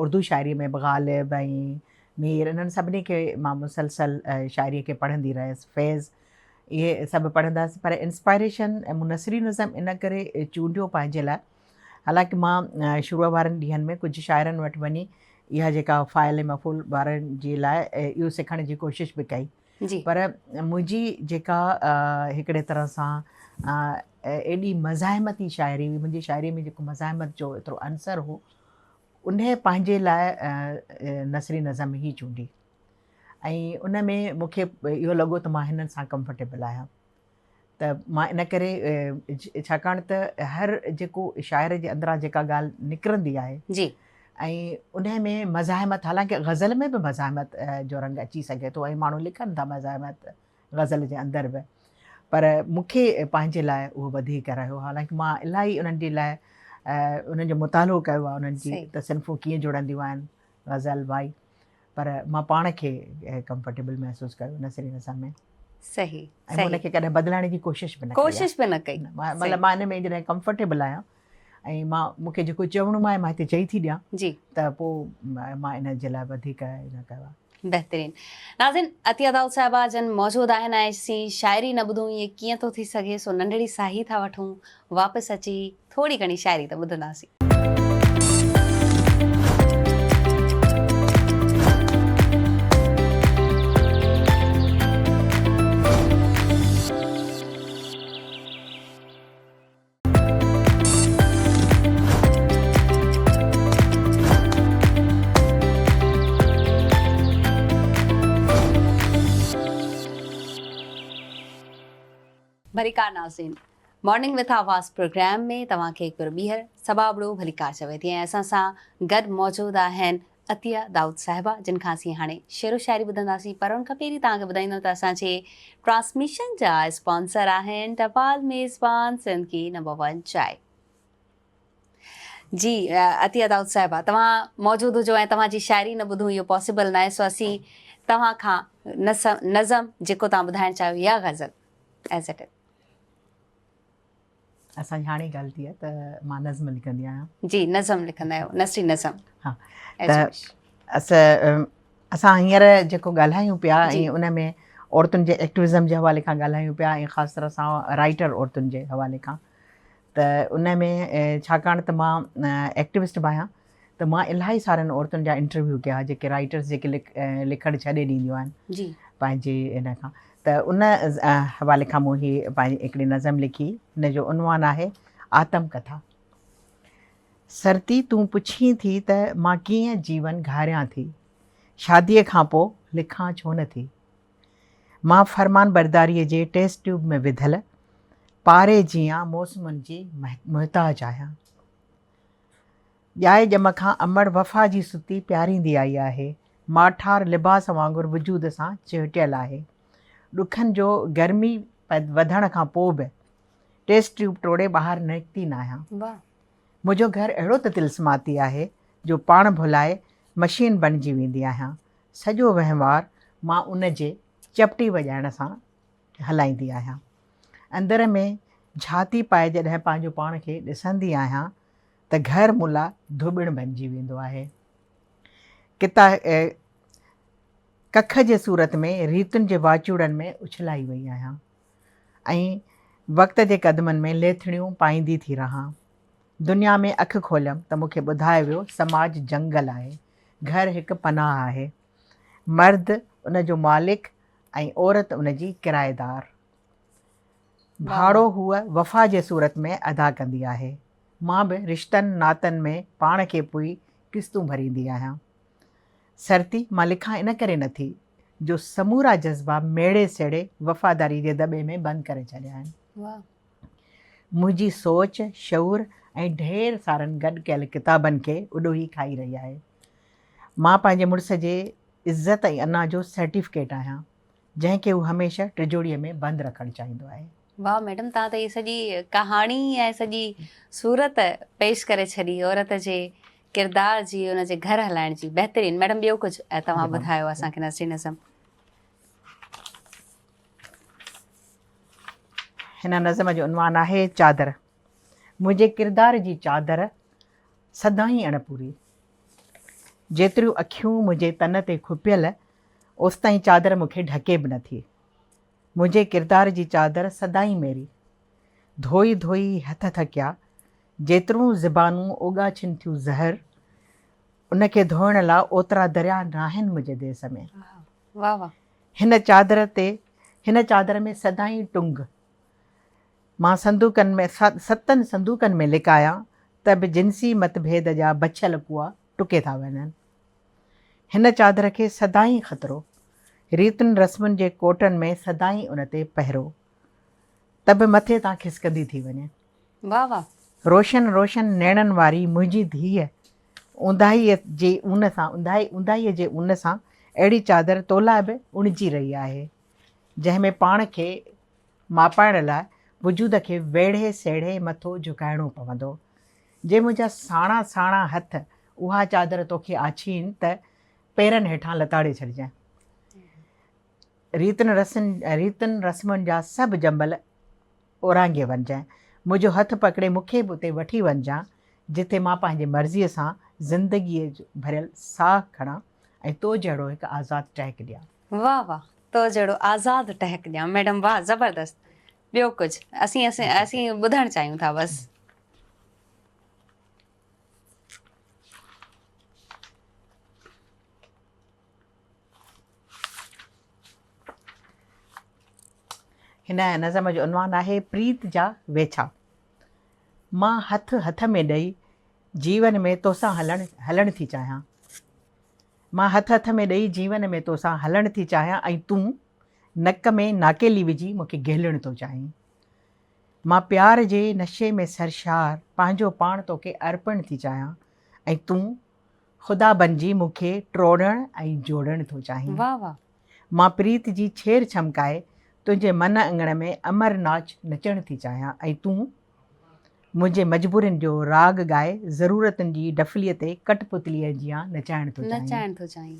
اردو شاعريء ۾ به غالب ۽ مير انهن سڀني کي مان مسلسل شاعريء کي پڙهندي رهيس فيض اهي سڀ پڙهندا هئس پر انسپائريشن مون نثري نظم ان ڪري چونڊيو پنهنجي لاء حالانڪه مان شروع وارن ڏينهن ۾ ڪجهه شاعرن وٽ وڃي اها جيڪا فاعل ۽ مفعول وارن جي لاء اهو سکڻ جي ڪوشش به ڪئي پر منهنجي جيڪا هڪڙي طرح سان ايڏي مزاحمتي شاعري هئي منهنجي شاعري ۾ جيڪو مزاحمت جو ايترو عنصر هو انهي پنهنجي لاء نثري نظم ئي چونڊي ۽ ان ۾ مون کي اهو لڳو ته مان هنن سان ڪمفرٽيبل آهيان ته مان ان ڪري ڇاڪاڻ ته هر جيڪو شاعر جي اندران جيڪا ڳالهه نڪرندي آهي جي ۽ ان ۾ مزاحمت حالانڪه غزل ۾ به مزاحمت جو رنگ اچي سگهي ٿو ۽ ماڻهو لکن ٿا مزاحمت غزل جي اندر به پر مون کي پنهنجي لاء اهو وڌيڪ رهيو حالانڪه مان الاهي انهن جي لاء انهن جو مطالعو ڪيو آهي انهن جي ته صنفون ڪيئن جڙنديون آهن غزل وائي پر مان پاڻ کي ڪمفرٽيبل محسوس ڪيو نثري نظم ۾. صحيح ۽ مون ان کي ڪڏهن بدلائڻ جي ڪوشش به نه ڪئي. ڪوشش به نه ڪئي. مطلب مان ان ۾ جڏهن ڪمفرٽيبل آهيان ۽ مان مون کي جيڪو چوڻو آهي مان هتي چئي ٿي ڏيان جي ته پوء مان ان جي لاء وڌيڪ نه ڪيو آهي. بهترين ناظرين عطيه دائود صاحبه جن موجود آهن ۽ اسين شاعري نه ٻڌون ائين ڪيئن ٿو ٿي سگهي سو ننڍڙي ساهي ٿا وٺون واپس اچي ٿوري گهڻي شاعري ته ٻڌنداسين. ڀليڪار ناظرين مارننگ وٿ آواز پروگرام ۾ توهان کي هڪ ڀيرو ٻيهر صبا ابڙو ڀليڪار چوي ٿي ۽ اسان سان گڏ موجود آهن عطيه دائود صاحبه جن کان اسين هاڻي شعر و شاعري ٻڌنداسين پر ان کان پهرين توهان کي ٻڌائيندم ته اسان جي ٽرانسميشن جا اسپانسر آهن ٽپال ميزبان سنڌ ڪي نمبر ون چائي جي عطيه دائود صاحبه توهان موجود هجو ۽ توهان جي شاعري نه ٻڌون اهو پاسيبل ناهي سو اسين توهان کان نظم جيڪو توهان ٻڌائڻ چاهيو يا غزل ايز it is. اسان جي هاڻي ڳالهه ٿي آهي ته مان نظم لکندي آهيان. جي نظم لکندا آهيو نثري نظم. ها ته اسان هينئر جيڪو ڳالهايون پيا ۽ ان ۾ عورتن جي ايڪٽوزم جي حوالي کان ڳالهايون پيا ۽ خاص طرح سان رائيٽر عورتن جي حوالي کان ته ان ۾ ڇاڪاڻ ته مان ايڪٽوسٽ به آهيان ته مان الاهي سارن عورتن جا انٽرويو ڪيا جيڪي رائيٽرز جيڪي لکڻ ڇڏي ڏينديون آهن پنهنجي ان کان ته ان حوالي کان مون هي پنهنجي هڪڙي نظم لکي ان جو عنوان آهي آتم ڪٿا. سرتي تون پڇين ٿي ته مان ڪيئن جيون گهاريان ٿي شاديء کان پوء لکان ڇو نه ٿي مان فرمانبرداريء جي ٽيسٽ ٽيوب ۾ وڌل پاري جيان موسمن جي محتاج آهيان. ڄائي ڄم کان امڙ وفا جي ستي پياريندي آئي آهي. ماٺار لباس وانگر وجود سان چهٽيل آهي. ڏکن جو گرمي وڌڻ کان پوء به ٽيسٽ ٽيوب ٽوڙي ٻاهر نڪتي ناهيان. منهنجو گهر اهڙو ته طلسماتي آهي جو پاڻ ڀلائي مشين بڻجي ويندي آهيان. سڄو وهنوار مان ان جي چپٽي وڄائڻ سان هلائيندي آهيان. اندر ۾ جهاتي پائي جڏهن پنهنجو پاڻ کي ڏسندي آهيان ته گهر مون لاء ڌوٻڻ بنجي ويندو آهي. ڪتا ڪک جي صورت ۾ ريتن جي واچوڙن ۾ اڇلائي وئي آهيان ۽ وقت جي قدمن ۾ ليٿڙيون پائيندي ٿي رهان. دنيا ۾ اک کوليم ته مون کي ٻڌايو ويو سماج جنگل آهي، گهر هڪ پناهه آهي. مرد ان جو مالڪ ۽ عورت ان جي ڪرائيدار. ڀاڙو هوء وفا جي صورت ۾ ادا ڪندي آهي. مان به رشتن ناتن ۾ پاڻ کي پوئي قسطون ڀريندي آهيان. سرتي مان لکان ان ڪري نه ٿي جو سمورا جذبا ميڙي سيڙي وفاداري جي دٻي ۾ بند ڪري ڇڏيا آهن. منهنجي سوچ، شعور ۽ ڍير سارن گڏ ڪيل ڪتابن کي اڏوهي کائي رهي آهي. مان پنهنجي مڙس جي عزت ۽ انا جو سرٽيفڪيٽ آهيان، جنهن کي هو هميشه ٽجوڙيء ۾ بند رکڻ چاهيندو آهي. واهه ميڊم توهان ته هي سڄي ڪهاڻي ۽ سڄي صورت پيش ڪري ڇڏي عورت جي ڪردار جي ان جي گهر هلائڻ جي بهترين ميڊم ٻيو ڪجهه توهان ٻڌايو اسان کي نثري نظم. هن نظم جو عنوان آهي چادر. منهنجي ڪردار جي چادر سدائين اڻپوري. جيتريون اکيون منهنجي تن تي کپيل اوستائين چادر مون کي ڍڪي به نه ٿي. منهنجي ڪردار جي چادر سدائين ميري. ڌوئي ڌوئي هٿ ٿڪيا. جيترون زبانون اوڳاڇين ٿيون زهر، ان کي ڌوئڻ لا اوترا درياء ناهن منهنجي ديس ۾. هن چادر تي هن چادر ۾ سدائين ٽنگ. مان صندوقن ۾ ستن صندوقن ۾ لڪايان ته به جنسي متڀيد جا بڇيل ڪوئا ٽڪي ٿا وڃن. هن چادر کي سدائين خطرو. ريتن رسمن جي ڪوٽن ۾ سدائين ان تي پهرو. ته به مٿي تان کسڪندي ٿي وڃي. واھ واھ. روشن روشن نيڻن واري منهنجي ڌيء اونداهيء جي اون سان اونداهي اونداهيء جي اون سان اهڙي چادر تولاء به اڻجي رهي آهي، جنهن ۾ پاڻ کي ماپائڻ لاء وجود کي ويڙهي سيڙهي مٿو جهڪائڻو پوندو. جي منهنجا ساڻا ساڻا هٿ اها چادر توکي آڇين ته پيرن هيٺان لتاڙي ڇڏجانء. ريتن رسن ريتن رسمن جا سڀ جنبل اورانگهي وڃجانء. منهنجو هٿ پڪڙي مون کي به اتي وٺي وڃجان، جتي مان پنهنجي مرضيء سان زندگيء جو ڀريل ساهه کڻان ۽ تو جهڙو هڪ آزاد ٽهڪ ڏيان. واھ واھ تو جهڙو آزاد ٽهڪ ڏيان ميڊم واھ زبردست ٻيو ڪجهه اسين اسين اسين ٻڌڻ چاهيون ٿا بس. هن نظم جو عنوان آهي پريت جا ويڇا. مان هٿ هٿ ۾ ڏئي جيون ۾ توسان هلڻ هلڻ ٿي چاهيان. مان هٿ هٿ ۾ ڏئي جيون ۾ توسان هلڻ ٿي چاهيان ۽ تون نڪ ۾ ناڪيلي وجهي مون کي گهلڻ ٿو چاهين. مان پيار جي نشي ۾ سرشار پنهنجو پاڻ توکي ارپڻ ٿي چاهيان ۽ تون خدا بنجي مون کي ٽوڙڻ ۽ جوڙڻ ٿو چاهين. واھ واھ. مان پريت جي ڇير ڇمڪائي تنهنجي من اڱڻ ۾ امر ناچ نچڻ ٿي چاهيان ۽ تون منهنجي مجبورين جو راڳ ڳائي ضرورتن جي ڊفليء تي ڪٺ پتليء جيان نچائڻ ٿو چاهين. نچائڻ ٿو چاهين.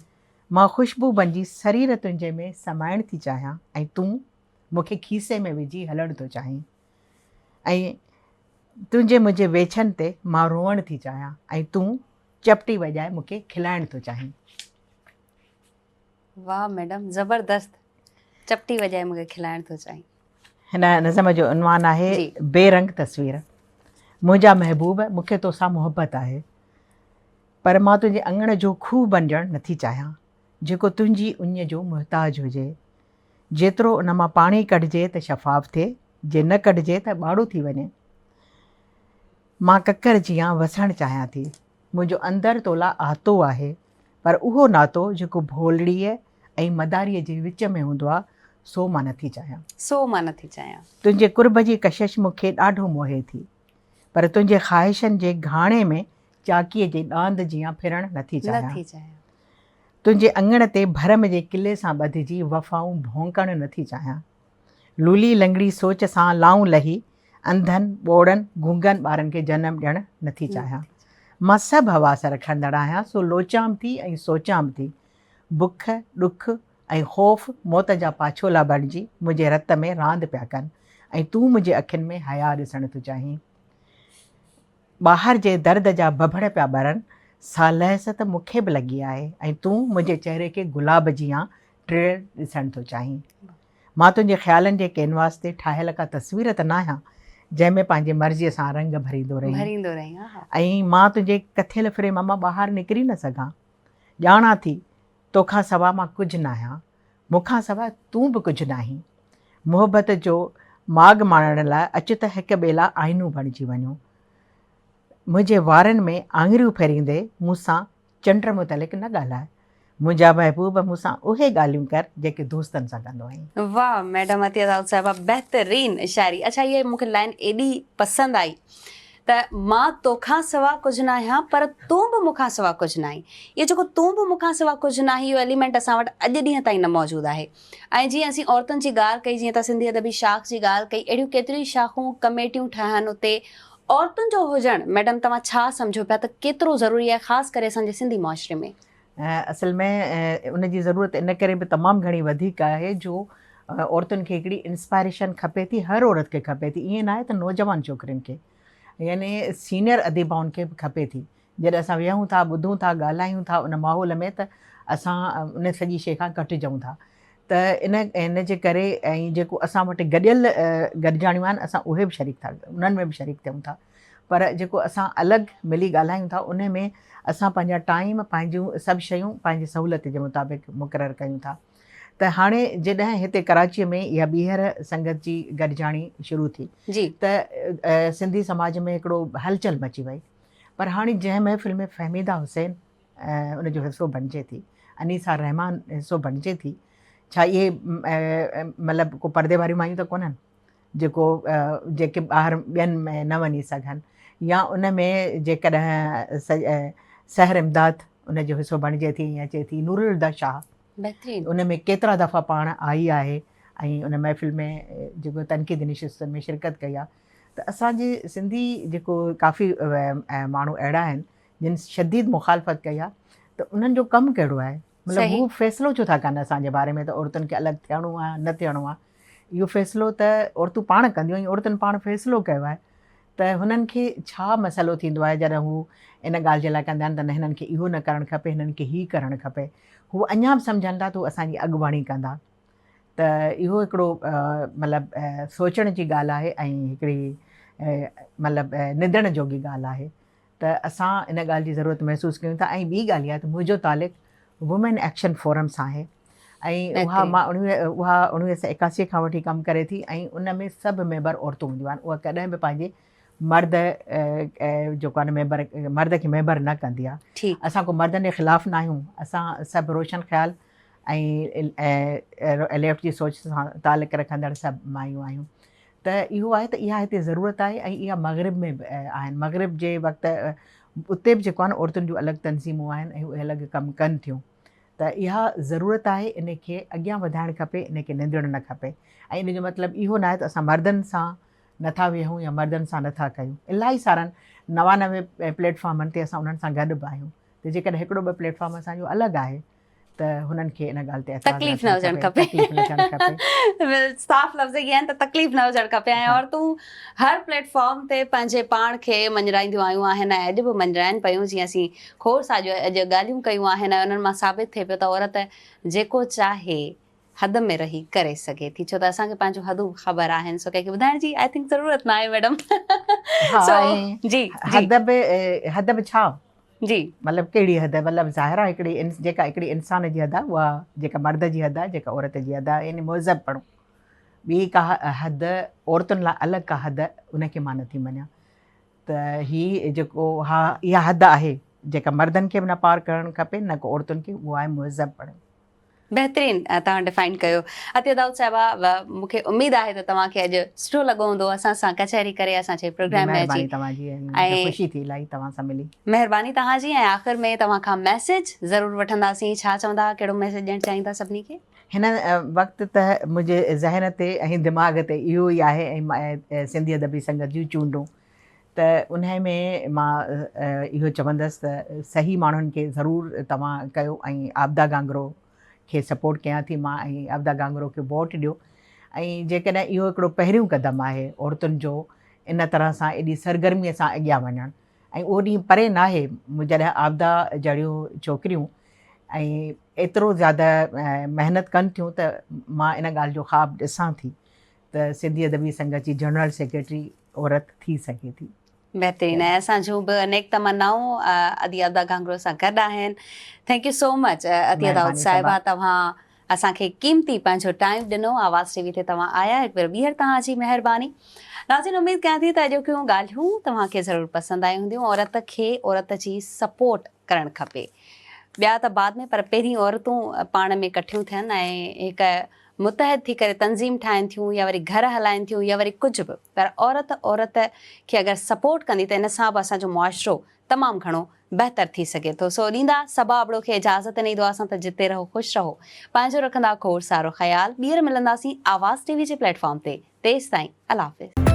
مان خوشبو بنجي سرير تنهنجي ۾ سمائڻ ٿي چاهيان ۽ تون مون کي کيسي ۾ وجهي هلڻ ٿو چاهين ۽ تنهنجي منهنجي ويڇن تي مان روئڻ ٿي چاهيان ۽ تون چپٽي وڄائي مون کي کلائڻ ٿو چاهين. واھ ميڊم زبردست چپٽي وڄائي مون کي کلائڻ ٿو چاهين. هن نظم جو عنوان آهي بي رنگ تصوير. منهنجا محبوب مون کي توسان محبت آهي پر مان تنهنجي اڱڻ جو کوهه بنجڻ نٿي چاهيان جيڪو تنهنجي اڃ جو محتاج هجي. جيترو ان مان پاڻي ڪڍجي ته شفاف ٿئي، جي نه ڪڍجي ته ٻاڙو ٿي وڃي. مان ڪڪر جيان وسڻ چاهيان ٿي. منهنجو اندر تولاء آتو آهي، پر اهو ناتو جيڪو ڀولڙيء ۽ مداريء جي وچ ۾ هوندو آ، سو مان نٿي چاهيان. سو مان نٿي چاهيان. تنهنجي قرب جي ڪشش مون کي ڏاڍو موهي ٿي، پر تنهنجي خواهشن جي گهاڻي ۾ چاڪيء جي ڏاند جيان ڦرڻ نٿي چاهيان. نٿي چاهيان. تنهنجي اڱڻ تي ڀرم جي قلعي سان ٻڌجي وفائون ڀونڪڻ نٿي چاهيان. لولي لنگڙي سوچ سان لائون لهي انڌن، ٻوڙن، گونگن ٻارن کي جنم ڏيڻ نٿي چاهيان. مان سڀ حواس رکندڙ آهيان سو لوچان به ٿي ۽ سوچان به ٿي. بک، ڏک ۽ خوف موت جا پاڇولا بڻجي منهنجي رت ۾ راند پيا ڪن ۽ تون منهنجي اکين ۾ حياء ڏسڻ ٿو چاهين. ٻاهر جي درد جا ڀڀڙ پيا ٻرن، سا لهس ته مون کي به لڳي آهي ۽ تون منهنجي چهري کي گلاب جيان ٽڙيل ڏسڻ ٿو چاهين. مان تنهنجي خيالن جي ڪينواس تي ٺاهيل ڪا تصوير ته ناهيان، جنهن ۾ پنهنجي مرضيء سان رنگ ڀريندو رهين. ڀريندو رهين ها. ۽ مان تنهنجي ڪٿيل فريم مان ٻاهر نڪري نه سگهان. ڄاڻان ٿي، توکان سوا مان ڪجهه ناهيان. مون کان سواء تون به ڪجهه ناهين. محبت جو ماڳ ماڻڻ لاء اچ ته هڪ ٻئي لاء آئينو بڻجي وڃون. منهنجي وارن ۾ آڱريون ڦيريندي مون سان چنڊ متعلق نه ڳالهاء. منهنجا محبوب مون سان اهي ڳالهيون ڪر جيڪي دوستن سان ڪندو آهين. واھ ميڊم عطيه دائود صاحبه بهترين شاعري اڇا هيء مون کي لائن ايڏي پسند آئي ته مان توکان سوا ڪجهه ناهيان پر تون به مون کان سوا ڪجهه ناهين اهو جيڪو تون به مون کان سوا ڪجهه ناهين اهو ايليمينٽ اسان وٽ اڄ ڏينهن تائين نه موجود آهي ۽ جيئن اسين عورتن جي ڳالهه ڪئي جيئن ته سنڌي ادبي شاخ جي ڳالهه ڪئي اهڙيون ڪيتريون ئي شاخون ڪميٽيون ٺهن اتي عورتن جو هجڻ ميڊم توهان ڇا سمجهو پيا ته ڪيترو ضروري آهي خاص ڪري اسان جي سنڌي معاشري ۾؟ اصل ۾ ان جي ضرورت ان ڪري به تمام گهڻي وڌيڪ آهي جو عورتن کي هڪڙي انسپائريشن کپي ٿي هر عورت کي کپي ٿي ائين ناهي ته نوجوان ڇوڪرين کي يعني سينئر اديبائن کي به کپي ٿي جڏهن اسان ويهون ٿا ٻڌون ٿا ڳالهايون ٿا ان ماحول ۾ ته اسان ان سڄي شيء کان ڪٽجون ٿا ته ان ان جي ڪري ۽ جيڪو اسان وٽ گڏيل گڏجاڻيون آهن اسان اهي به شريڪ ٿا انهن ۾ به شريڪ ٿيون ٿا پر جيڪو اسان الڳ ملي ڳالهايون ٿا ان ۾ اسان پنهنجا ٽائيم پنهنجون سڀ شيون پنهنجي سهولت جي مطابق مقرر ڪيون ٿا ته هاڻي جڏهن هتي ڪراچيء ۾ اها ٻيهر سنگت جي گڏجاڻي شروع ٿي ته سنڌي سماج ۾ هڪڙو هلچل مچي وئي پر هاڻي جنهن محفل ۾ فهميده حسين ان جو حصو بڻجي ٿي، انيسه الرحمان حصو بڻجي ٿي، ڇا اهي مطلب ڪو پردي واريون مايون ته ڪونهن جيڪو جيڪي ٻاهر ٻين ۾ نه وڃي سگهن يا ان ۾ جيڪڏهن سحر امداد ان جو حصو بڻجي ٿي ۽ اچي ٿي، نورالهديٰ شاهه ان ۾ ڪيترا دفعا پاڻ آئي آهي ۽ ان محفل ۾ جيڪو تنقيدي نشستن ۾ شرڪت ڪئي آهي ته اسان جي سنڌي جيڪو ڪافي ماڻهو اهڙا آهن جن شديد مخالفت ڪئي آهي ته انهن جو ڪم ڪهڙو آهي مطلب هو فيصلو ڇو ٿا ڪن اسان جي باري ۾ ته عورتن کي الڳ ٿيڻو آهي نه ٿيڻو آهي اهو فيصلو ته عورتون پاڻ ڪنديون ۽ عورتن پاڻ فيصلو ڪيو آهي ته هنن کي ڇا مسئلو ٿيندو آهي جڏهن هو ان ڳالهه جي لاء ڪندا آهن ته نه هنن کي اهو نه ڪرڻ کپي هنن کي هي ڪرڻ کپي هو اڃا به سمجهن ٿا ته هو اسان جي اڳواڻي ڪندا ته اهو هڪڙو مطلب سوچڻ جي ڳالهه آهي ۽ هڪڙي مطلب نندڻ جوڳي ڳالهه آهي ته اسان ان ڳالهه جي ضرورت محسوس ڪيون ٿا ۽ ٻي ڳالهه اها ته منهنجو تعلق وومين ايڪشن فورم سان آهي ۽ اها مان اڻويهه اها اڻويهه سو ايڪاسي کان وٺي ڪم ڪري ٿي ۽ ان ۾ سڀ ميمبر عورتون هونديون آهن اها ڪڏهن به پنهنجي مرد جيڪو آهي ميمبر مرد کي ميمبر نه ڪندي آهي اسان ڪو مردن جي خلاف نه آهيون اسان سڀ روشن خيال ۽ ليفٽ جي سوچ سان تعلق رکندڙ سڀ مايون آهيون ته اهو آهي ته اها هتي ضرورت آهي ۽ اها مغرب ۾ به آهن مغرب جي وقت اتي به جيڪو آهي نه عورتن جون الڳ تنظيمون آهن ۽ اهي الڳ ڪم ڪن ٿيون ته اها ضرورت آهي ان کي اڳيان وڌائڻ کپي ان کي نندڻ نه کپي ۽ ان جو مطلب اهو نه آهي ته اسان مردن سان نٿا ويهون يا مردن سان نٿا ڪيون الاهي سارن 99 پليٽ فارمن تي اسان انهن سان گڏ به آهيون ته جيڪڏهن هڪڙو ٻه پليٽ فارم اسان جو الڳ آهي ته هنن کي ان ڳالهه تي اعتراض تڪليف نه هجڻ کپي تڪليف نه ٿيڻ کپي صاف لفظ اهي آهن ته تڪليف نه هجڻ کپي ۽ عورتون هر پليٽ فارم تي پنهنجي پاڻ کي مڃرائينديون آيون آهن ۽ اڄ به مڃرائن پيون جيئن اسين کوڙ ساڄو اڄ ڳالهيون ڪيون آهن ۽ انهن مان ثابت ٿئي پيو ته عورت جيڪو چاهي حد ۾ رهي ڪري سگهي ٿي ڇو ته اسان کي پنهنجون حدون خبر آهن سو ڪنهن کي ٻڌائڻ جي I think ضرورت نه آهي ميڊم سو جي حد به حد به ڇا جي مطلب ڪهڙي حد مطلب ظاهر آهي هڪڙي جيڪا هڪڙي انسان جي حد آهي اها جيڪا مرد جي حد آهي جيڪا عورت جي حد آهي يعني مهذب پڻو ٻي ڪا حد عورتن لاء الڳ ڪا حد ان کي مان نٿي مڃان ته هي جيڪو ها اها حد آهي جيڪا مردن کي به نه پار ڪرڻ کپي نه ڪو عورتن کي اهو آهي مهذب پڻو. بهترين توهان ڊفائن ڪيو عطيه دائود صاحبه مون کي اميد آهي ته توهان کي اڄ سٺو لڳو هوندو اسان سان ڪچهري ڪري اسان جي پروگرام ۾ اچي مهرباني توهان جي ۽ خوشي ٿي الاهي توهان سان ملي. مهرباني توهان جي ۽ آخر ۾ توهان کان ميسيج ضرور وٺنداسين ڇا چوندا ڪهڙو ميسيج ڏيڻ چاهيندا سڀني کي. هن وقت ته منهنجي ذهن تي ۽ دماغ تي اهو ئي آهي ۽ سنڌي ادبي سنگت جون چونڊون ته انهي ۾ مان اهو چوندس ته صحيح ماڻهن کي ضرور توهان ڪيو ۽ عابده گانگرو کي سپورٽ ڪيان ٿي مان ۽ عابده گانگرو کي ووٽ ڏيو ۽ جيڪڏهن اهو هڪڙو پهريون قدم آهي عورتن جو ان طرح سان ايڏي سرگرمي سان اڳيان وڃڻ ۽ اهو ڏينهن پري ناهي جڏهن عابده جهڙيون ڇوڪريون ۽ ايترو زياده محنت ڪن ٿيون ته مان ان ڳالهه جو خواب ڏسان ٿي ته سنڌي ادبي سنگت جي جنرل سيڪريٽري عورت ٿي سگهي ٿي. بهترين ۽ اسان جون به انيڪ تمنائون عطيه ادا گهانگهرو سان گڏ آهن. Thank you سو مچ عطيه دائود صاحبه توهان اسان کي قيمتي پنهنجو ٽائيم ڏنو آواز ٽي وي تي توهان آيا هڪ ڀيرو ٻيهر توهان جي مهرباني. ناظرين اميد ڪيان ٿي ته اڄوڪيون ڳالهيون توهان کي ضرور پسند آيون هونديون عورت کي عورت جي سپورٽ ڪرڻ کپي ٻيا ته بعد ۾ پر پهرين عورتون پاڻ ۾ ڪٺيون ٿين ۽ هڪ متحد ٿي ڪري تنظيم ٺاهين ٿيون يا وري گهر هلائين ٿيون يا وري ڪجهه به پر عورت عورت کي اگر سپورٽ ڪندي ته ان سان به اسان جو معاشرو تمام گهڻو بهتر ٿي سگهي ٿو سو ڏيندا صبا ابڙو کي اجازت انهي دعا سان ته جتي رهو خوش رهو پنهنجو رکندا کوڙ سارو خيال ٻيهر ملنداسين آواز ٽي وي جي پليٽ فارم تي تيستائين الله حافظ.